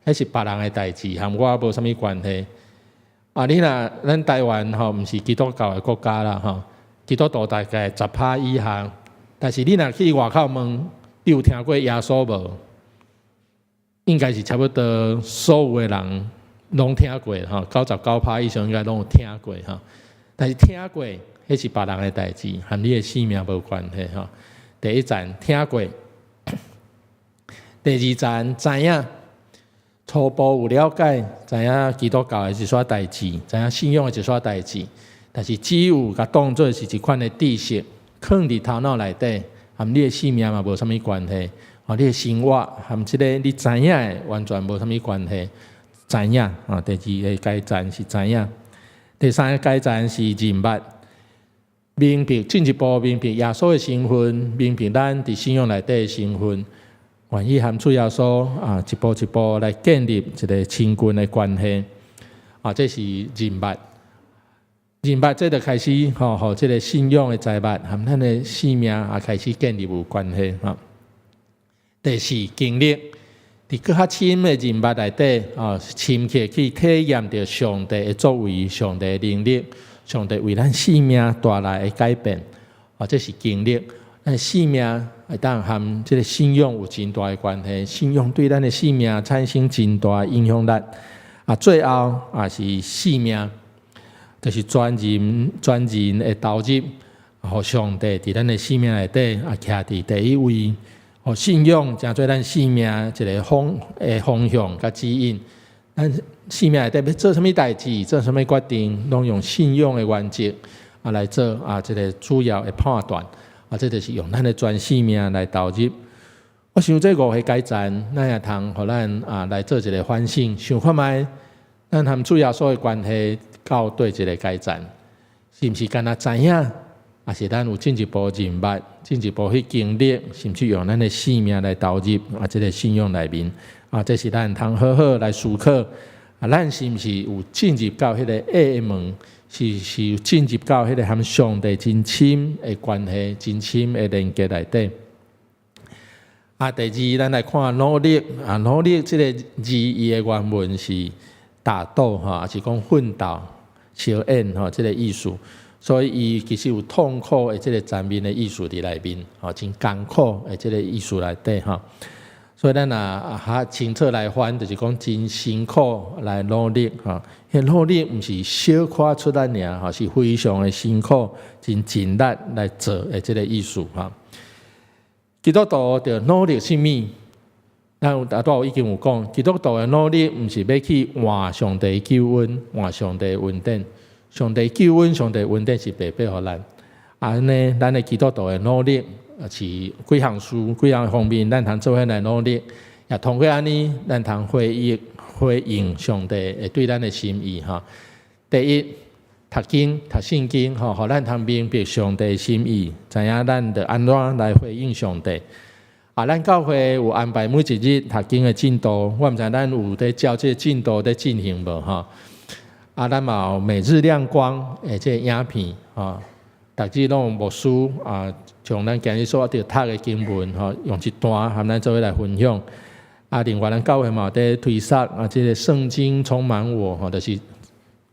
彼是別人的代誌，和我無啥物關係。啊，你若咱台灣吼，毋是基督教的國家啦吼，基督徒大概10趴以下。但是你若去外口問，你有聽過耶穌無？應該是差不多所有的人攏聽過吼，99趴以上應該攏有聽過吼。但是聽過，彼是別人的代誌，和你的生命無關係吼。第一層聽過，第二層知影，初步有了解，知影基督教的一寡代誌，知影信仰的一寡代誌，但是只有共當做是一款的知識，囥佇頭腦內底，和你的生命嘛無啥物關係，哦，你的生活和這个你知影的完全無啥物關係。知影啊，第二个階層是知影，第三个階層是認捌，明白進一步明白耶穌的身份，明白咱佇信仰內底的身份，願意和主耶穌啊一步一步來建立一个親近的關係，啊，這是認捌。認捌這就開始吼，予這个信仰的財物和咱的生命也開始建立有關係吼。第四，經歷，佇閣較深的認捌內底，啊，深刻去體驗著上帝的作為、上帝的能力、上帝為咱生命帶來的改變，啊，這是經歷。咱生命會當和這个信仰有真大的關係，信仰對咱的生命產生真大的影響力。啊，最後也是生命。就是全人全人的投入，予上帝佇咱的生命內底啊，徛佇第一位，予信仰成做咱生命一个方向佮指引。咱生命內底欲做啥物代誌，做啥物決定，攏用信仰的原則啊來做啊，這个主要的判斷啊，這就是用咱的全生命來投入。我想這五个階層，咱也通予咱啊來做一个反省，想看覓，咱和主耶穌的關係到佗一个階層，是毋是干焦知影，抑是咱有進一步認捌，進一步去經歷，甚至用咱的生命來投入啊，這个信仰內面啊，這是咱通好好來思考啊，咱是毋是有進入到彼个愛的門，是有進入到彼个和上帝真深的關係、真深的連結內底。啊，第二，咱來看努力啊，努力這个字伊的原文是打鬥吼，抑是講奮鬥、相演吼，這个意思。所以伊其實有痛苦的這个層面的意思佇內面，吼，真艱苦的這个意思內底吼。所以咱若較清楚來翻，就是講真辛苦來努力吼。彼努力毋是小可出力爾吼，是非常的辛苦、真盡力來做的這个意思吼。基督徒著努力啥物？咱有頭拄已經有講，基督徒的努力毋是欲去換上帝救恩、換上帝恩典。上帝救恩、上帝恩典是白白予咱。按呢，咱的基督徒的努力是幾項事、幾項方面，咱通做伙來努力，也通過按呢，咱通回應回應上帝會對咱的心意吼。第一，讀經、讀聖經吼，予咱通明白上帝心意，知影咱著按怎來回應上帝。啊，咱教會有安排每一日讀經的進度，我毋知咱有佇照這个進度佇進行無吼。啊，咱嘛有每日亮光的這个影片，吼，逐日攏有牧師啊，將咱今日所著讀的經文，吼，用一段和咱做伙來分享。啊，另外咱教會嘛有佇推捒啊，這个聖經充滿我，吼，就是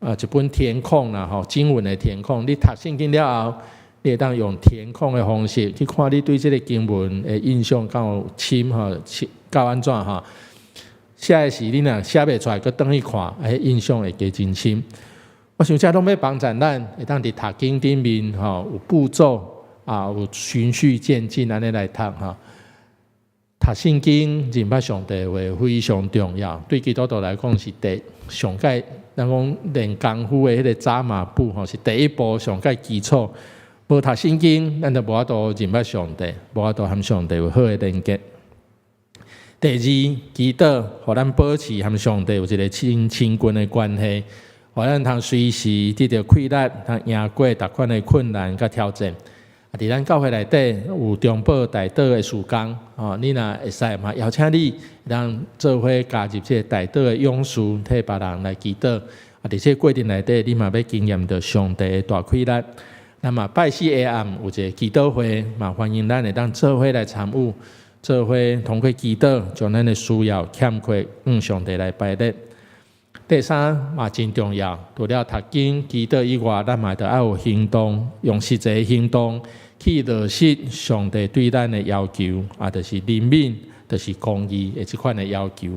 啊一本填空啦，吼，經文的填空。你讀聖經了後，你會當用填空的方式去看你對這个經文的印象敢有深，吼，夠按怎吼？寫的時你若寫袂出來，閣轉去看，彼印象會加真深。我想這攏欲幫助咱，會當佇讀經頂面吼有步驟啊，有循序漸進按呢來讀吼。讀聖經認捌上帝話非常重要，對基督徒來講是第上蓋，咱講練功夫的彼个扎馬步吼，是第一步上蓋基礎。無讀聖經，咱就無法度認捌上帝，無法度和上帝有好的連結。第二，祈禱，予咱保持和上帝有一个親親近的關係，予咱通隨時得著氣力，通贏過逐款的困難佮挑戰。啊，佇咱教會內底有中保代禱的事工，哦，你若會使嘛，邀請你通做伙加入這个代禱的勇士，替別人來祈禱。啊，佇這个過程內底，你嘛欲經驗著上帝的大氣力。那麼拜四下暗有一个祈禱會，嘛歡迎咱會當做伙來參與。做伙通過祈禱，將咱的需要欠缺向上帝來擺列。第三嘛真重要，除了讀經、祈禱以外，咱嘛著愛有行動，用實際行動去落實上帝對咱的要求，啊，就是憐憫，就是公義的這款的要求。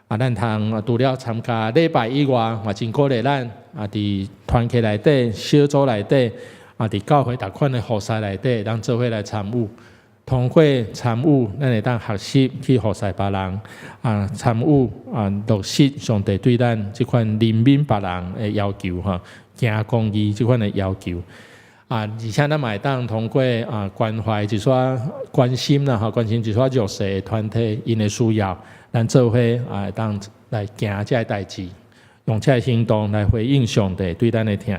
啊，咱通除了參加禮拜以外，嘛真鼓勵咱啊，佇團契內底、小組內底，啊，佇教會逐款的服侍內底，咱做伙來參與。通過參與，咱會當學習去服侍別人，啊，參與啊，落實上帝對咱這款憐憫別人的要求，吼，行公義這款的要求。啊，而且咱嘛會當通過啊關懷一撮關心啦，吼，關心一撮弱勢的團體𪜶的需要，咱做伙啊會當來行這个代誌，用這个行動來回應上帝對咱的疼。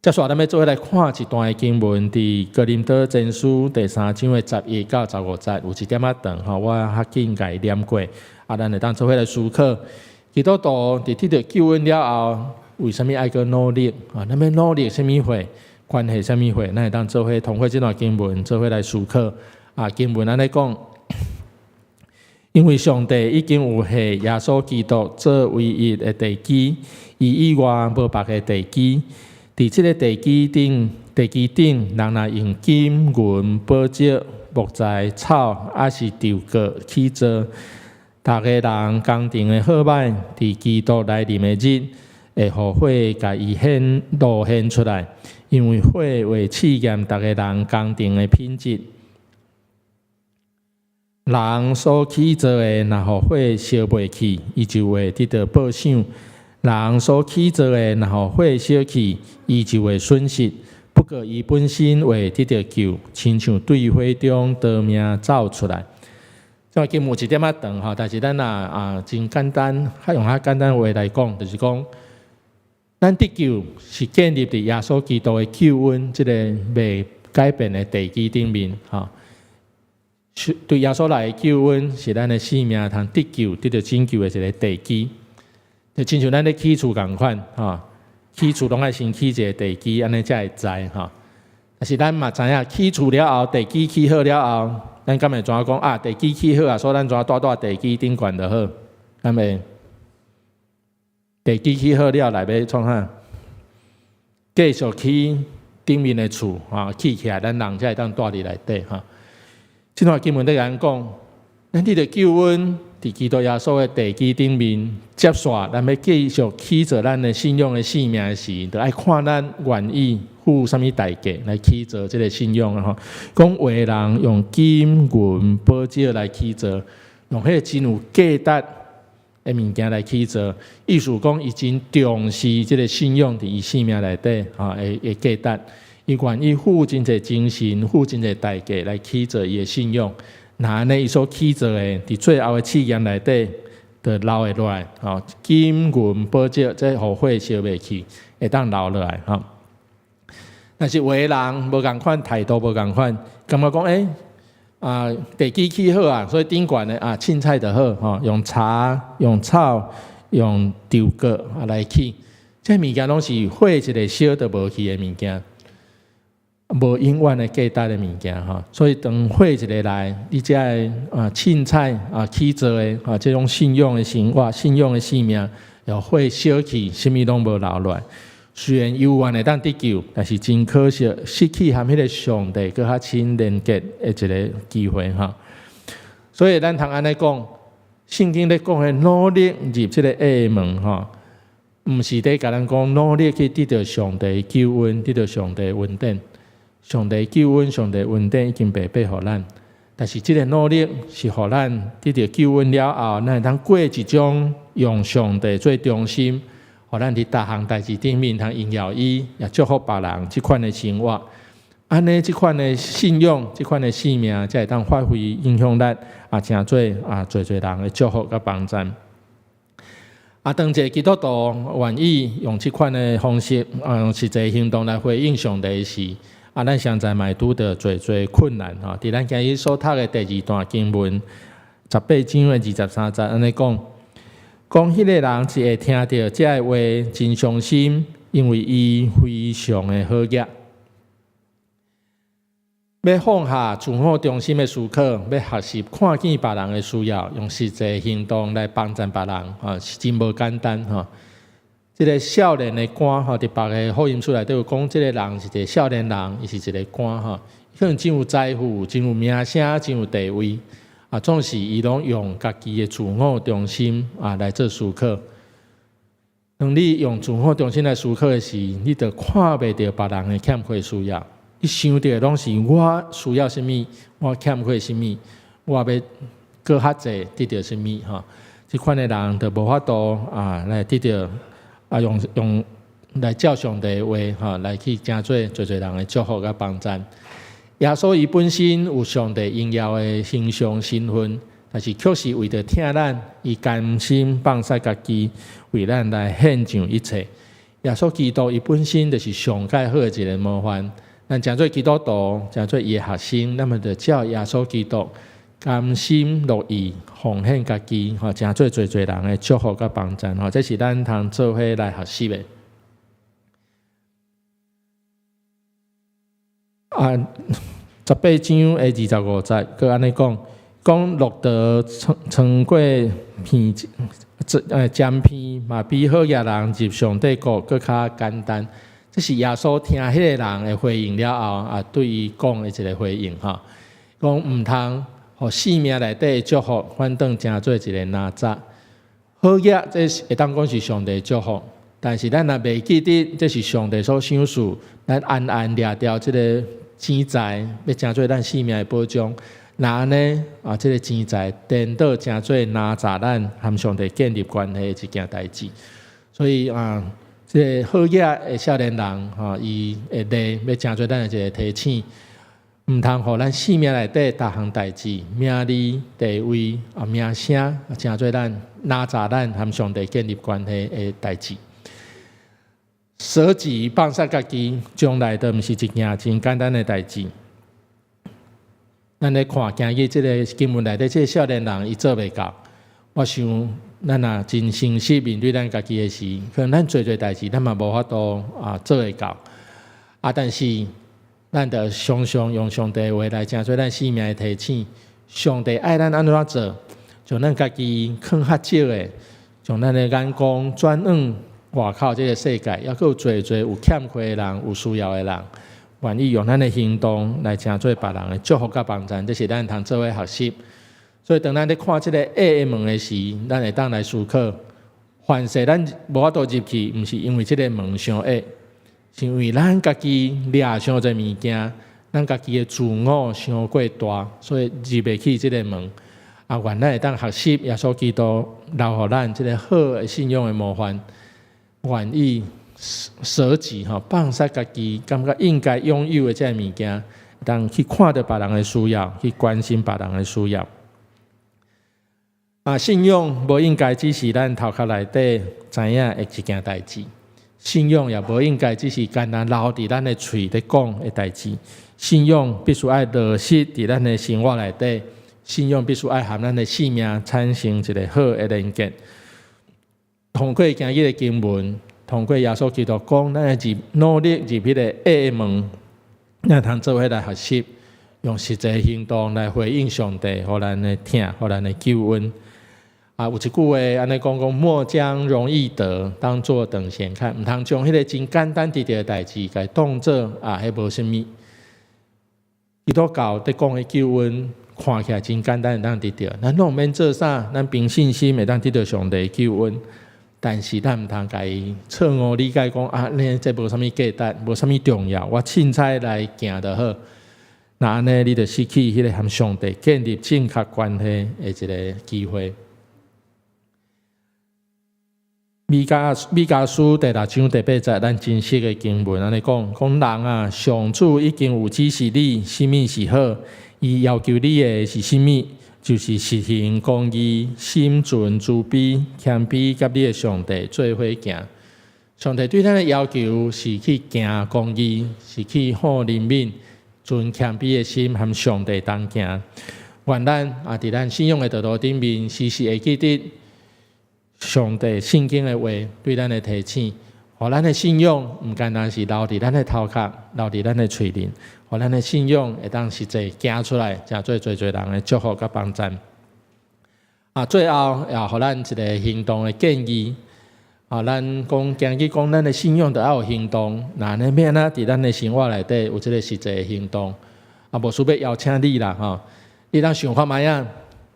接續咱欲做伙來看一段的經文，佇哥林多前書第三章的11到15節，有一點仔長吼，我較緊共伊念過，啊，咱會當做伙來思考。基督徒佇得著救恩了後，為啥物愛閣努力？啊，咱欲努力啥物貨？關係啥物貨？咱會當做伙通過這段經文做伙來思考。啊，經文按呢講，因為上帝已經有下耶穌基督做唯一的地基，伊以外無別个地基。佇這个地基頂，地基頂，人若用金銀寶石、木材、草，抑是櫥過起造，逐个人工程的好䆀，佇基督來臨的日，會予火共伊顯露顯出來，因為火會試驗逐个人工程的品質。人所起造的，若予火燒袂去，伊就會得著報賞；人所起造的，若予火燒去，伊就會損失。不過伊本身會得著救，親像對火中逃命走出來。這經文有一點仔長吼，但是咱若啊真簡單，較用較簡單話來講，就是講，咱得救是建立佇耶穌基督的救恩這个袂改變的地基頂面，吼。對耶穌來的救恩是咱的性命通得救、得著拯救的一个地基。就親像咱咧起厝仝款，吼，起厝攏愛先起一个地基，按呢才會知吼。但是咱嘛知影，起厝了後，地基起好了後，咱敢會怎講啊？地基起好啊，所以咱怎蹛蹛地基頂懸就好，敢會？地基起好了，來欲創啥？繼續起頂面的厝，吼，起起來，咱人才會當蹛佇內底，吼。這段經文咧共咱講，咱得著救恩，佇基督耶穌的地基頂面，接續咱欲繼續起造咱的信仰的生命的時，就愛看咱願意付啥物代價來起造這个信仰吼。講有的人用金銀寶石來起造，用彼个真有價值的物件來起造，意思講伊真重視這个信仰佇伊生命內底吼的價值。伊願意付真濟精神、付真濟代價來起造伊的信仰。若按呢，伊所起造的，佇最後的試驗內底，就留會落來。吼，金銀寶石，這予火燒袂去，會當留落來。吼，但是有的人無仝款，態度無仝款，感覺講欸，啊，地基起好啊，所以頂懸的啊，凊彩就好，吼，用柴、用草、用櫥角啊來起，這物件攏是火一下燒就無去的物件，無永遠的價值的物件吼。所以當火一下來，你這个啊凊彩啊起做的啊這種信仰的生活、信仰的生命，予火燒去，啥物攏無留落來。雖然猶原會當得救，但是真可惜，失去和彼个上帝閣較親連結的一个機會吼。所以咱通按呢講，聖經咧講的努力入這个隘門吼，毋是咧共咱講努力去得著上帝救恩，得著上帝恩典。上帝救恩、上帝恩典已經白白予咱，但是這个努力是予咱得著救恩了後，咱會當過一種用上帝做中心，予咱佇逐項代誌頂面通榮耀伊，也祝福別人這款的生活。按呢，這款的信仰，這款的生命，才會當發揮影響力，啊，成做啊，濟濟人的祝福佮幫贊。啊，當一个基督徒願意用這款的方式，啊，用實際行動來回應上帝時，啊，咱實在嘛會拄著濟濟困難吼。佇咱今日所讀的第二段經文，18章的23節，按呢講。講彼个人一會聽著這个話，真傷心，因為伊非常的好額。欲放下自我中心的思考，欲學習看見別人的需要，用實際行動來幫贊別人，啊，是真無簡單吼。這个少年的官吼，佇別个福音書內底有講，這个人是一个少年人，伊是一个官吼，可能真有財富，真有名聲，真有地位。啊，總是伊攏用家己的自我中心啊來做思考。當你用自我中心來思考的時，你就看袂著別人的欠缺需要。你想著的攏是我需要啥物，我欠缺啥物，我欲閣較濟得著啥物吼。這款的人就無法度啊來得著啊用用來照上帝的話吼來去成做濟濟人的祝福佮幫贊。耶穌伊本身有上帝榮耀的形象身份，但是卻是為著疼咱，伊甘心放捨家己，為咱來獻上一切。耶穌基督伊本身就是上蓋好的一个模範。咱成做基督徒，成做伊的學生，咱們就照耶穌基督甘心樂意奉獻家己，吼，成做濟濟人的祝福佮幫贊，吼，這是咱通做伙來學習的。啊，18章的25節，閣按呢講，講駱駝穿穿過片針片，嘛比好額人入上帝國閣較簡單。這是耶穌聽彼个人的回應了後，啊，對伊講的一个回應吼，講毋通予生命內底的祝福反轉成做一个垃圾。好額這是會當講是上帝祝福，但是咱若袂記得這是上帝所賞賜，咱安安掠著這个錢財，欲成做咱生命的保障，若按呢啊，這个錢財顛倒成做垃圾，咱和上帝建立關係的一件代誌。所以啊，這个好額的少年人吼，伊的例欲成做咱的一个提醒，毋通予咱生命內底逐項代誌、名利、地位啊、名聲，成做咱垃圾，咱和上帝建立關係的代誌。捨己放捨家己，從來都毋是一件真簡單的代誌。咱咧看今日這个經文內底，這个少年人伊做袂到。我想，咱若真誠實面對咱家己的時，可能咱濟濟代誌，咱嘛無法度啊做會到。啊，但是咱著常常用上帝的話來成做咱生命的提醒。上帝愛咱按怎做，將咱家己囥較少的，將咱的眼光轉往外口這个世界，猶閣有濟濟有欠缺的人，有需要的人，願意用咱的行動來成做別人的祝福佮幫贊，這是咱通做伙學習。所以，當咱咧看這个隘的門的時，咱會當來思考：凡勢咱無法度入去，毋是因為這个門傷隘，是因為咱家己掠傷濟物件，咱家己的自我傷過大，所以入袂去這个門。啊，願咱會當學習耶穌基督留予咱這个好的信仰的模範，願意捨己吼，放捨家己，感覺應該擁有的這个物件，當去看著別人的需要，去關心別人的需要。啊，信仰無應該只是咱頭殼內底知影的一件代誌，信仰也無應該只是干焦留佇咱的喙咧講的代誌。信仰必須愛落實佇咱的生活內底，信仰必須愛和咱的生命產生一个好的連結。通過今日的經文，通過耶穌基督講，咱會入努力入彼个隘門，咱通做伙來學習，用實際行動來回應上帝，予咱的疼，予咱的救恩。啊，有一句話按呢講講，莫將容易得當作等閒看，毋通將彼个真簡單得著的代誌，共伊當做啊，彼無啥物。基督教佇講的救恩，看起來真簡單會當得著，咱攏毋免做啥，咱憑信心會當得著上帝的救恩。但是咱毋通共伊錯誤理解講啊，呢這無啥物價值，無啥物重要，我凊彩來行就好。若按呢，你就失去彼个和上帝建立正確關係的一个機會。彌迦書第六章第八節，咱真熟的經文，按呢講，講人啊，上主已經有指示你，啥物是好，伊要求你的是啥物，就是實行公義、心存慈悲、謙卑，佮你的上帝做伙行。上帝對咱的要求是去行公義，是去好憐憫、存謙卑的心，和上帝同行。願咱啊，佇咱信仰的道路頂面，時時會記得上帝聖經的話對咱的提醒，予咱的信仰毋干焦是留佇咱的頭殼，留佇咱的喙面，予咱的信仰會當實際行出來，成做濟濟人的祝福佮幫贊。啊，最後也予咱一个行動的建議。啊，咱講今日講咱的信仰著愛有行動，若按呢欲按怎佇咱的生活內底有這个實際的行動？啊，牧師欲邀請你啦，吼，你通想看覓仔？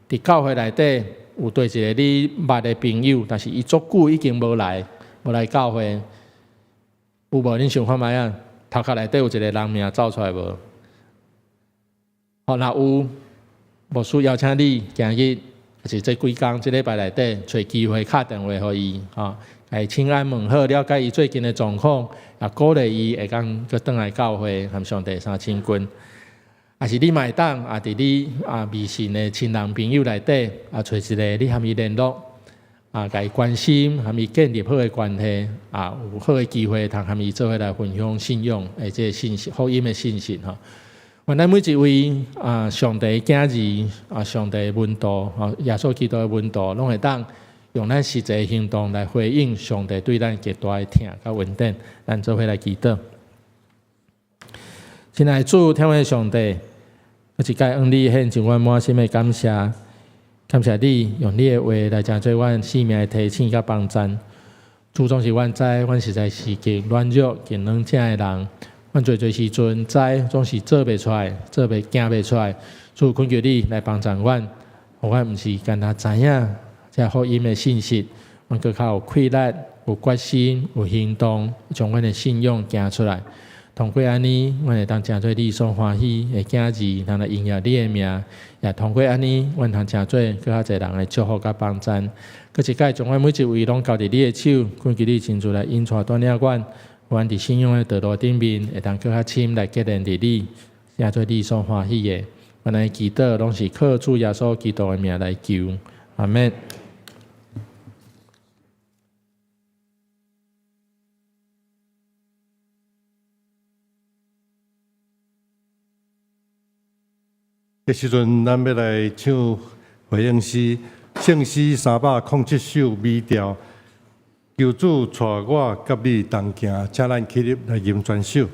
佇教會內底有對一个你捌的朋友，但是伊足久已經無來，無來教會，有無？恁想看覓仔？頭殼內底有一個人名走出來無？吼，若有，牧師邀請你今日，抑是這幾工，這禮拜內底，揣機會敲電話予伊，吼，共伊請安問好，了解伊最近的狀況，也鼓勵伊會當閣轉來教會，和上帝相親近。抑是你嘛會當啊，佇你啊微信的親人朋友內底啊，揣一个你和伊聯絡啊，共伊關心，和伊建立好的關係啊，有好的機會通和伊做伙來分享信仰的這个信息、福音的信息吼。願咱每一位啊，上帝的囝兒啊，上帝的門徒吼，耶穌基督的門徒，攏會當用咱實際行動來回應上帝對咱極大的疼佮恩典。咱做伙來祈禱。親愛的主，天父上帝，閣一擺向你獻上阮滿心的感謝，感謝你用你的話來成做阮生命的提醒佮幫贊。主總是阮知，阮實在是極軟弱、極軟正的人，阮濟濟時陣知總是做袂出來，做袂行袂出來。主懇求你來幫贊阮，予阮毋是干焦知影這福音的信息，阮閣較有氣力、有決心、有行動，將阮的信仰行出來。通過按呢，阮會當成做你所歡喜的囝兒，通來榮耀你的名。也通過按呢，阮通成做閣較濟人的祝福佮幫贊。閣一擺將阮每一位攏交佇你的手，懇求你親自來引帶帶領阮，阮佇信仰的道路頂面，會當閣較深來結連佇你，成做你所歡喜的。阮的祈禱攏是靠主耶穌基督的名來求，阿們。這時陣，咱欲來唱回應詩，聖詩307首美調，求主帶我佮你同行，請咱起立來吟全首。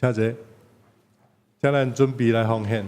請坐，請咱準備來奉獻。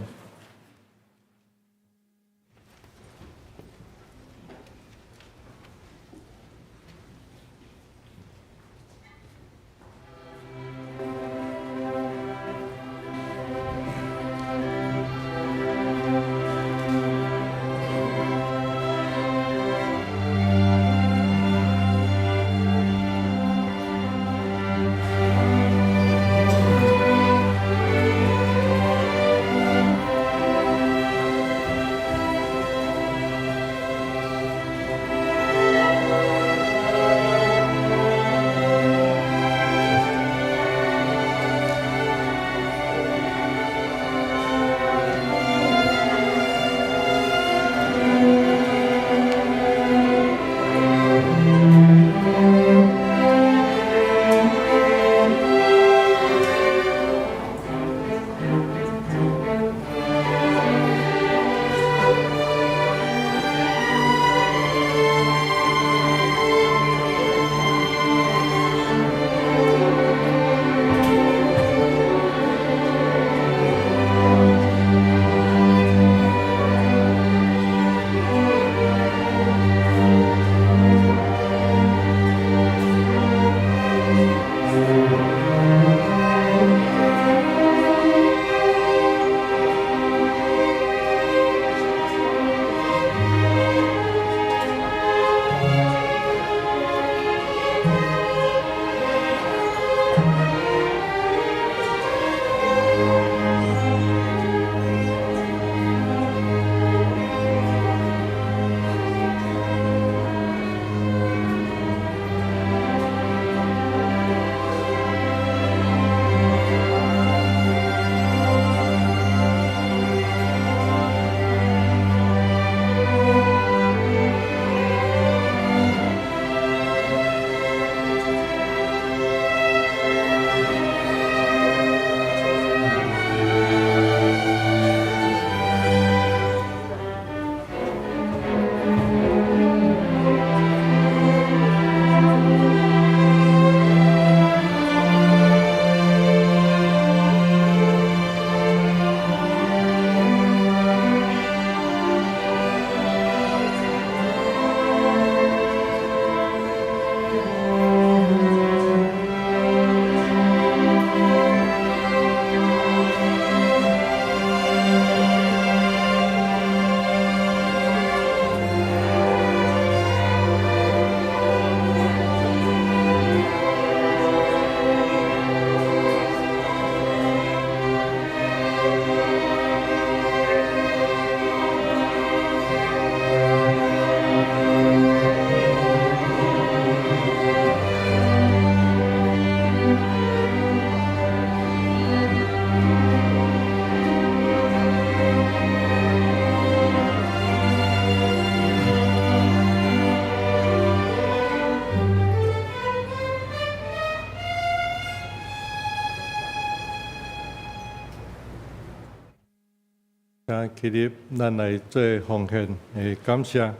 請起立，咱來做奉獻的感謝。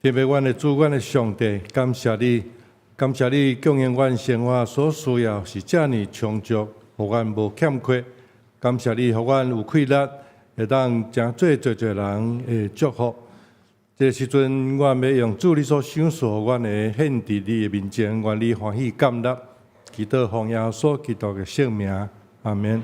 特別阮的主，阮的上帝，感謝你，感謝你供應阮生活所需要是遮爾充足，予阮無欠缺。感謝你，予阮有氣力，會當成做濟濟人的祝福。這個時陣，阮欲用主你所賞賜予阮的獻佇你的面前，願你歡喜接納，祈禱奉耶穌基督的聖名，阿們。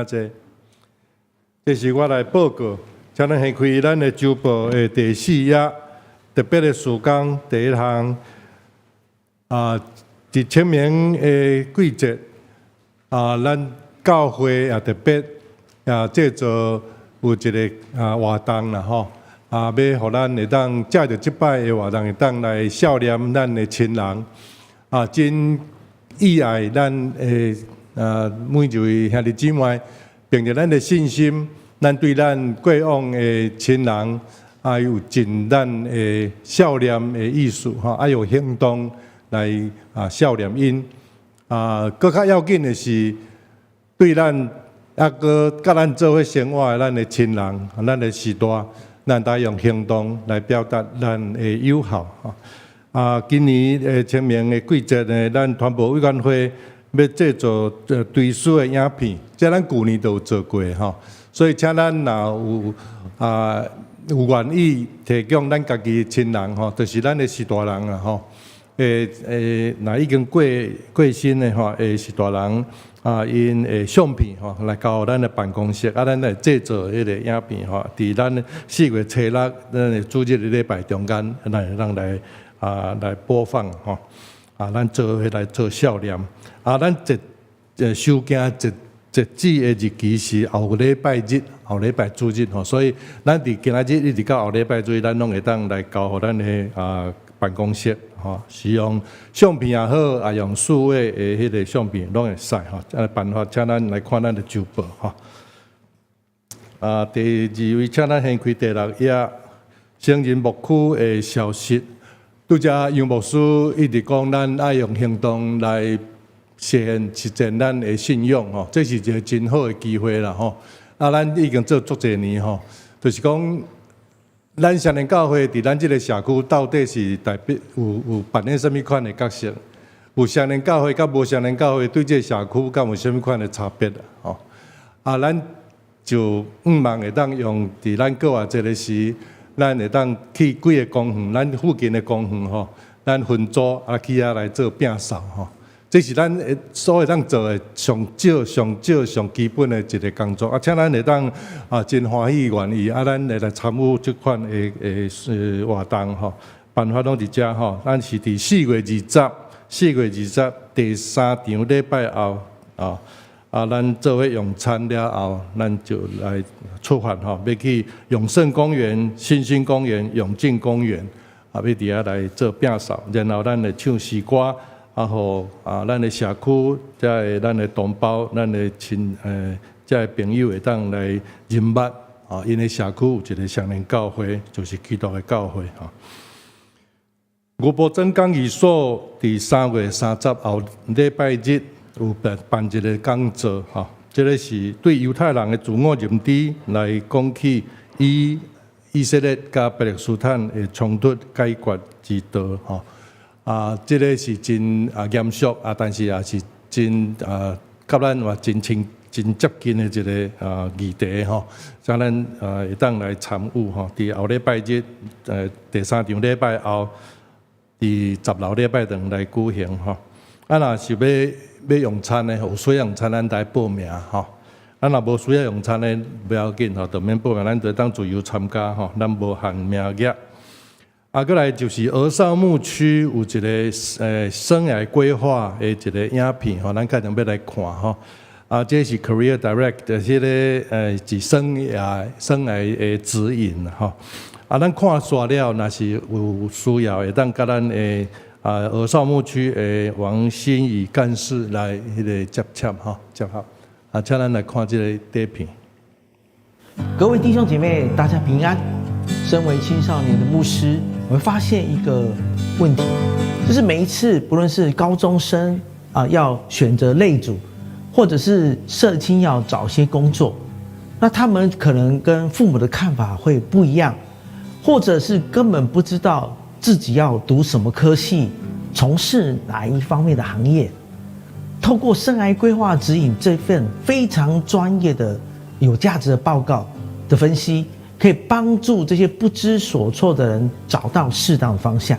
請坐。這是我來報告，請咱掀開咱的週報的第四頁，特別的事工第一項。佇清明的季節，咱教會也特別製作有一个活動啦吼，欲予咱會當藉著這擺的活動，會當來孝念咱的親人，真意愛咱的每一位兄弟姊妹，憑著咱的信心，咱對咱過往的親人，有盡咱的孝念的意思吼，用行動來孝念𪜶。閣較要緊的是，對咱猶閣佮咱做伙生活的咱的親人，咱的序大，咱愛用行動來表達咱的友好。今年的清明的季節呢，咱傳播委員會欲製作追思的影片，這咱舊年都有做過吼，所以請咱若有願意提供咱家己親人吼，就是咱的序大人啊吼，若已經過身的吼，序大人𪜶的相片吼，來交咱的辦公室，咱來製作彼个影片吼，佇咱4月初6咱的主日的禮拜中間，咱會當來播放吼，咱做伙來做孝念，咱收驚截止的日期是後禮拜日，後禮拜主日吼，所以咱佇今仔日一直到後禮拜主日，咱攏會當來交予咱的辦公室吼，是用相片也好，用數位的彼个相片攏會使吼。辦法請咱來看咱的週報吼。第二位，請咱掀開第六頁，成人牧區的消息。拄才楊牧師一直講，咱愛用行動來實踐咱的信仰吼，這是一个真好的機會啦吼。咱已經做足濟年吼，就是講，咱雙連教會佇咱這个社區到底是代表有扮演啥物款的角色？有雙連教會佮無雙連教會對這个社區敢有啥物款的差別吼？咱就向望會當用佇咱閣偌濟个時，咱會當去幾个公園，咱附近的公園吼，咱分組去遐來做摒掃吼。這是咱會所會當做的上少、上少、上基本的一个工作。請咱會當真歡喜願意，咱會來參與這款的活動吼。辦法攏佇遮吼，咱是佇4月20，4月20第三場禮拜後，咱做伙用餐了後，咱就來出發吼，欲去永盛公園、新興公園、永靖公園，欲佇遐來做摒掃，然後咱會唱詩歌。予咱的社區，遮的咱的同胞、咱的親遮的朋友會當來認捌𪜶的社區有一个雙連教會，就是基督的教會吼。吳伯珍講義所佇3月30後禮拜日有辦一个講座吼，這个是對猶太人的自我認知來講起以色列佮巴勒斯坦的衝突解決之道吼。這个是真嚴肅，但是也是真佮咱嘛真親真接近的一个議題吼，請咱會當來參與吼。佇後禮拜日，第三場禮拜後，佇十樓禮拜堂來舉行吼。若是欲用餐的，有需要用餐，咱來報名吼。若無需要用餐的，無要緊吼，就免報名，咱就當自由參加吼，咱無限名額。閣來就是兒少牧區有一个生涯規劃的一个影片吼，咱可能欲來看吼。這是 Career Direct 的彼个是生涯的指引吼。咱看煞了，若是有需要，會當佮咱的兒少牧區的王心怡幹事來彼个接洽吼，接洽。請咱來看這个短片。各位弟兄姐妹，大家平安。身為青少年的牧師，我會發現一個問題，就是每一次不論是高中生要選擇類組，或者是社青要找些工作，那他們可能跟父母的看法會不一樣，或者是根本不知道自己要讀什麼科系，從事哪一方面的行業。透過生涯規劃指引這份非常專業的、有價值的報告的分析，可以幫助這些不知所措的人找到適當的方向。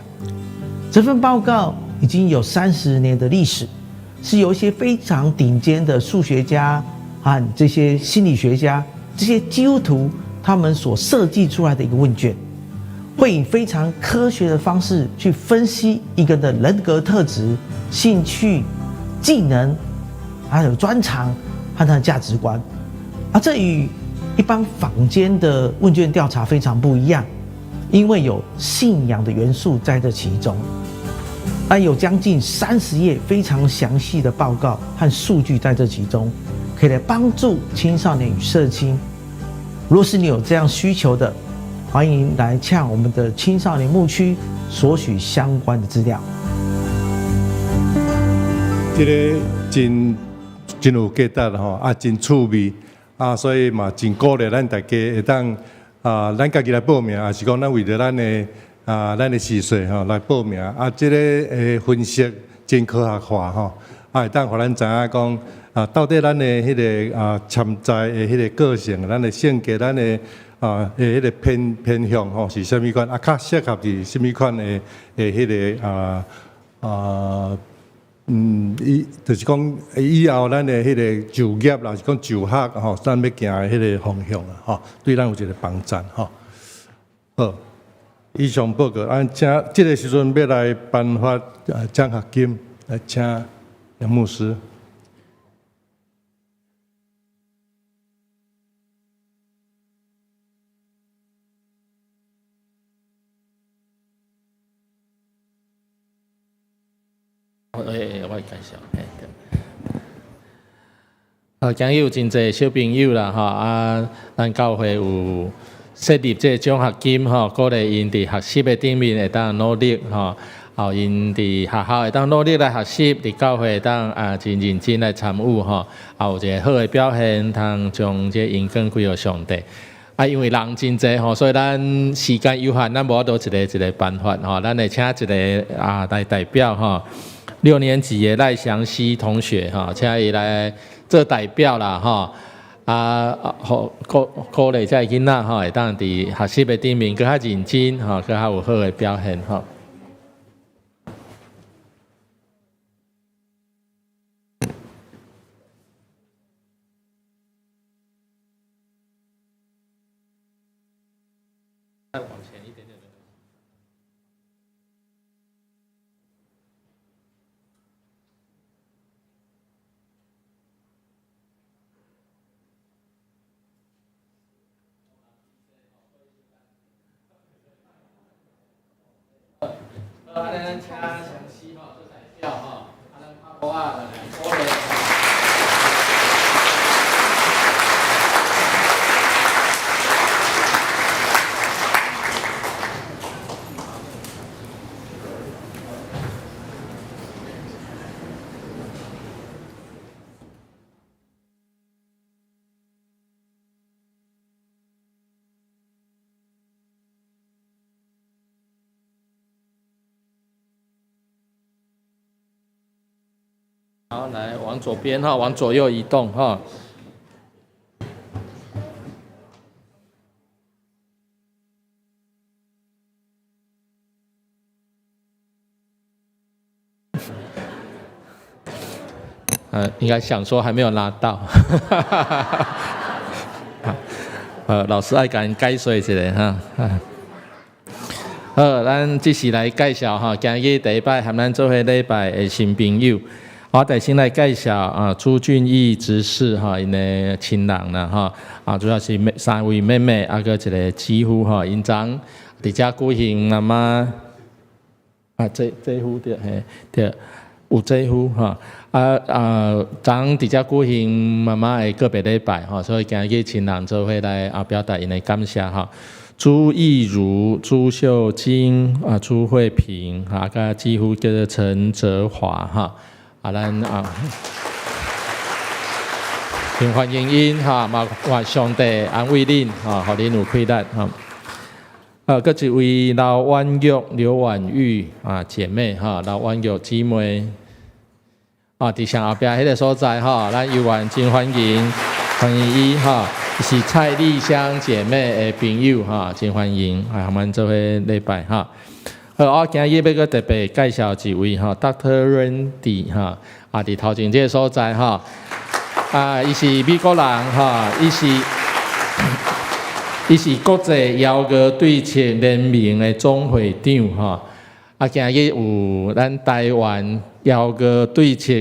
這份報告已經有30年的歷史，是由一些非常頂尖的數學家、和這些心理學家、這些基督徒他們所設計出來的一個問卷，會以非常科學的方式去分析一個人的人格特質、興趣、技能，還有專長和他的價值觀。而這與一般坊間的問卷調查非常不一樣，因為有信仰的元素在這其中。但有將近30頁非常詳細的報告和數據在這其中，可以來幫助青少年與社青。若是你有這樣需求的，歡迎來向我們的青少年牧區索取相關的資料。這个真真有價值吼，啊，真趣味啊，所以嘛真鼓勵咱大家會當啊，咱家己來報名，抑是講咱為著咱的序細吼來報名啊，這个分析真科學化吼，啊，會當予咱知影講啊，到底咱的彼个啊潛在的彼个個性、咱的性格、咱的啊的彼个偏向吼是啥物款，啊，較適合佇啥物款的彼个伊就是講以後咱的彼个就業啦，是講就學吼，咱欲行的彼个方向啊，吼，對咱有一个幫助吼。好，以上報告，咱請這个時陣欲來頒發獎學金，來請楊牧師。欸，我會介紹。啊，今日有真濟小朋友啦，吼啊，咱教會有設立這个獎學金，吼，鼓勵𪜶佇學習的頂面會當努力，吼，予𪜶佇學校會當努力來學習，佇教會會當啊真認真來參與，吼，啊有一个好的表現，通將這榮光歸予上帝。啊，因為人真濟吼，所以咱時間有限，咱無法度一个一个頒發吼，咱會請一个啊來代表吼。六年級的賴祥熙同學吼，請伊來做代表啦吼。啊，予鼓勵這个囡仔吼，會當佇學習的頂面閣較認真吼，閣較有好的表現吼。再往前一點點。好，按呢咱請祥熙吼做代表吼，啊，咱拍鼓仔來鼓勵。好，來往左邊哈，往左右移動哈。應該想說還沒有拿到。老師愛共𪜶解說一下哈。好，咱這時來介紹哈，今日第一擺和咱做伙禮拜的新朋友。我得先來介紹啊，朱俊義執事哈，𪜶的親人啦哈，啊，主要是三位妹妹，啊，閣一个姊夫哈，𪜶昨佇遮舉行媽媽啊，姊夫對嘿對，有姊夫哈，啊啊，昨佇遮舉行媽媽的告別禮拜吼，所以今日親人做伙來啊，表達𪜶的感謝哈。朱義如、朱秀晶啊、朱慧萍啊，佮姊夫叫做陳澤華哈。啊，咱啊，真歡迎𪜶哈，嘛願上帝安慰恁哈，予恁有氣力哈。閣一位劉婉玉、劉婉玉啊姐妹哈，劉婉玉姊妹啊，佇上後壁彼个所在哈，咱猶原真歡迎，歡迎伊哈，是蔡麗香姐妹的朋友哈，真歡迎啊，阮做伙禮拜哈。好，我今日欲閣特別介紹一位哈，Dr. Randy 哈，啊，佇頭前這个所在哈，啊，伊是美國人吼，伊是國際枵餓對策聯盟的總會長吼。啊，今日有咱台灣枵餓對策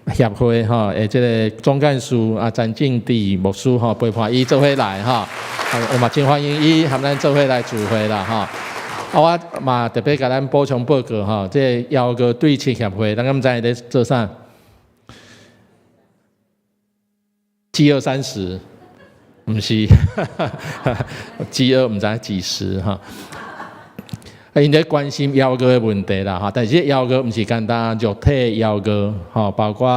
協會吼的這个總幹事啊，詹正治牧師吼陪伴伊做伙來吼，啊，我嘛真歡迎伊和咱做伙來聚會啦吼。啊，我嘛特別共咱補充報告吼，這个枵餓對策協會，咱敢知咧做啥？飢餓30，毋是，飢餓毋知幾時吼。啊，𪜶咧關心枵餓的問題啦，吼，但是這枵餓毋是干焦肉體枵餓，吼，包括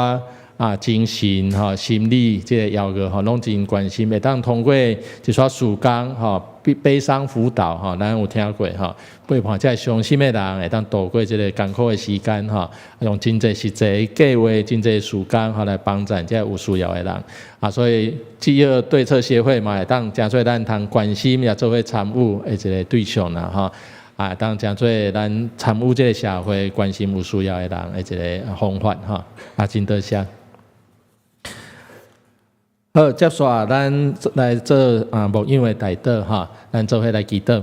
啊精神吼、心理這個枵餓吼，攏真關心。會當通過一撮事工吼，悲傷輔導吼，咱有聽過吼，陪伴這傷心的人會當度過這个艱苦的時間吼，用真濟實際計劃、真濟時間吼來幫助這有需要的人。啊，所以飢餓對策協會嘛會當誠做咱通關心，也做伙參與的一个對象啦吼。啊，當誠做咱參與這个社會，關心有需要的人的一个方法吼。啊，真多謝。好，接續咱來做啊牧養的代禱吼，咱做伙來祈禱。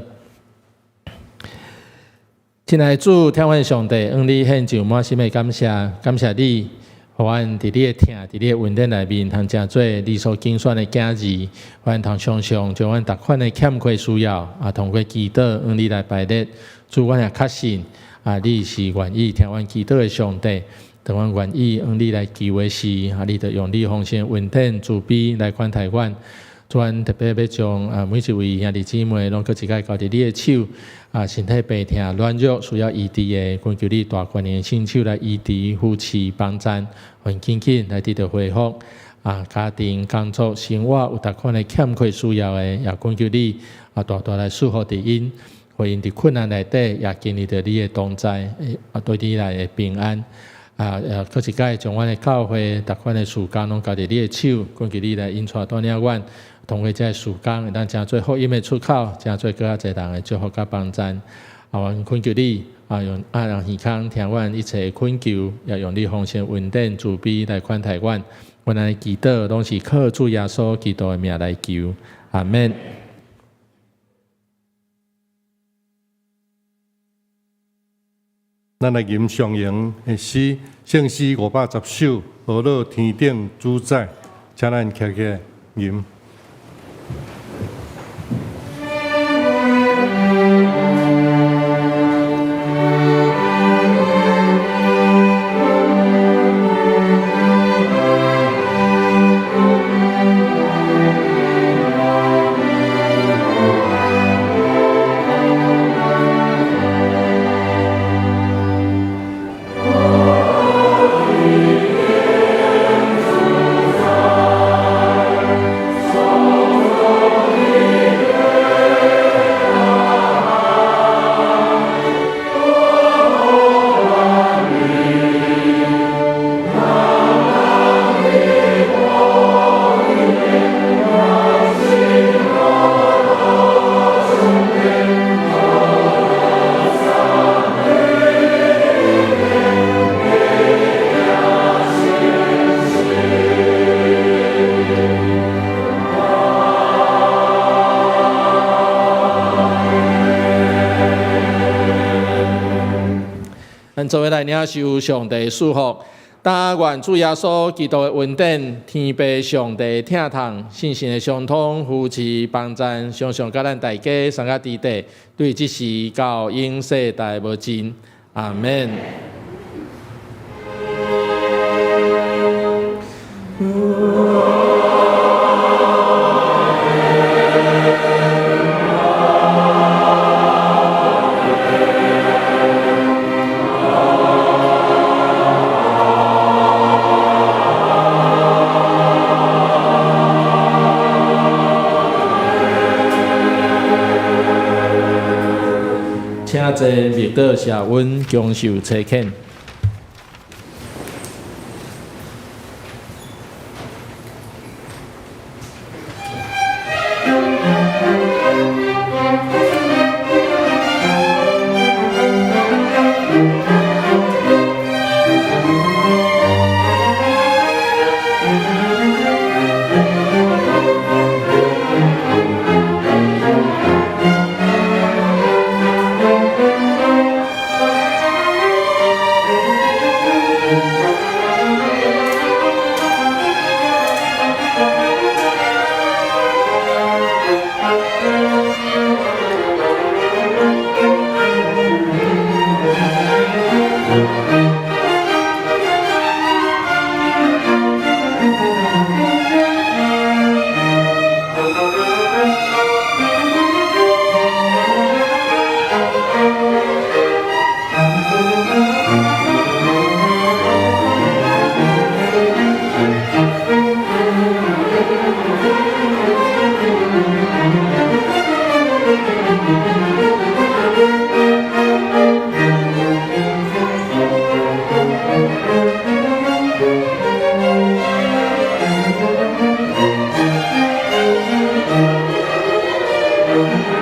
親愛的主，疼阮上帝，向你獻上滿心的感謝，感謝你，予阮佇你的疼，佇你的恩典內面，通成做你所揀選的囝兒，予阮通常常將阮逐款的欠缺需要，啊，通過祈禱向你來排列。主，阮也確信，啊，你是願意聽阮祈禱的上帝。當阮願意向你來求的時，啊，你就用你豐盛恩典慈悲來款待阮。主，阮特別欲將啊每一位兄弟姊妹攏閣一擺交佇你的手，啊，身體病痛軟弱需要醫治的，懇求你大權能聖手來醫治、扶持、幫贊，予𪜶緊緊來得著恢復。啊，家庭、工作、生活有逐款的欠缺需要的，也懇求你啊，大大來賜福佇𪜶，予𪜶佇困難內底也經歷著你的同在，啊，對你來的平安。啊，閣一擺將阮的教會逐款的事工攏交佇你的手，懇求你來引帶帶領阮，通過這个事工，會當成做福音的出口，成做閣較濟人的祝福佮幫贊。啊，阮懇求你，啊，用啊讓耳孔聽阮一切的懇求，也用你豐盛恩典慈悲來款待阮。阮按呢祈禱，攏是靠主耶穌基督的名來求，阿們。咱來吟上榮的詩，聖詩510首，何樂天頂主宰，請咱徛起來吟。咱做伙來領受上帝賜福，但願主耶穌基督的恩典、天父上帝疼痛、聖神的相通、扶持、幫贊，常常佮咱大家三個弟弟，對這時到永世代無盡。阿們。請坐默禱謝恩，享受差遣。主。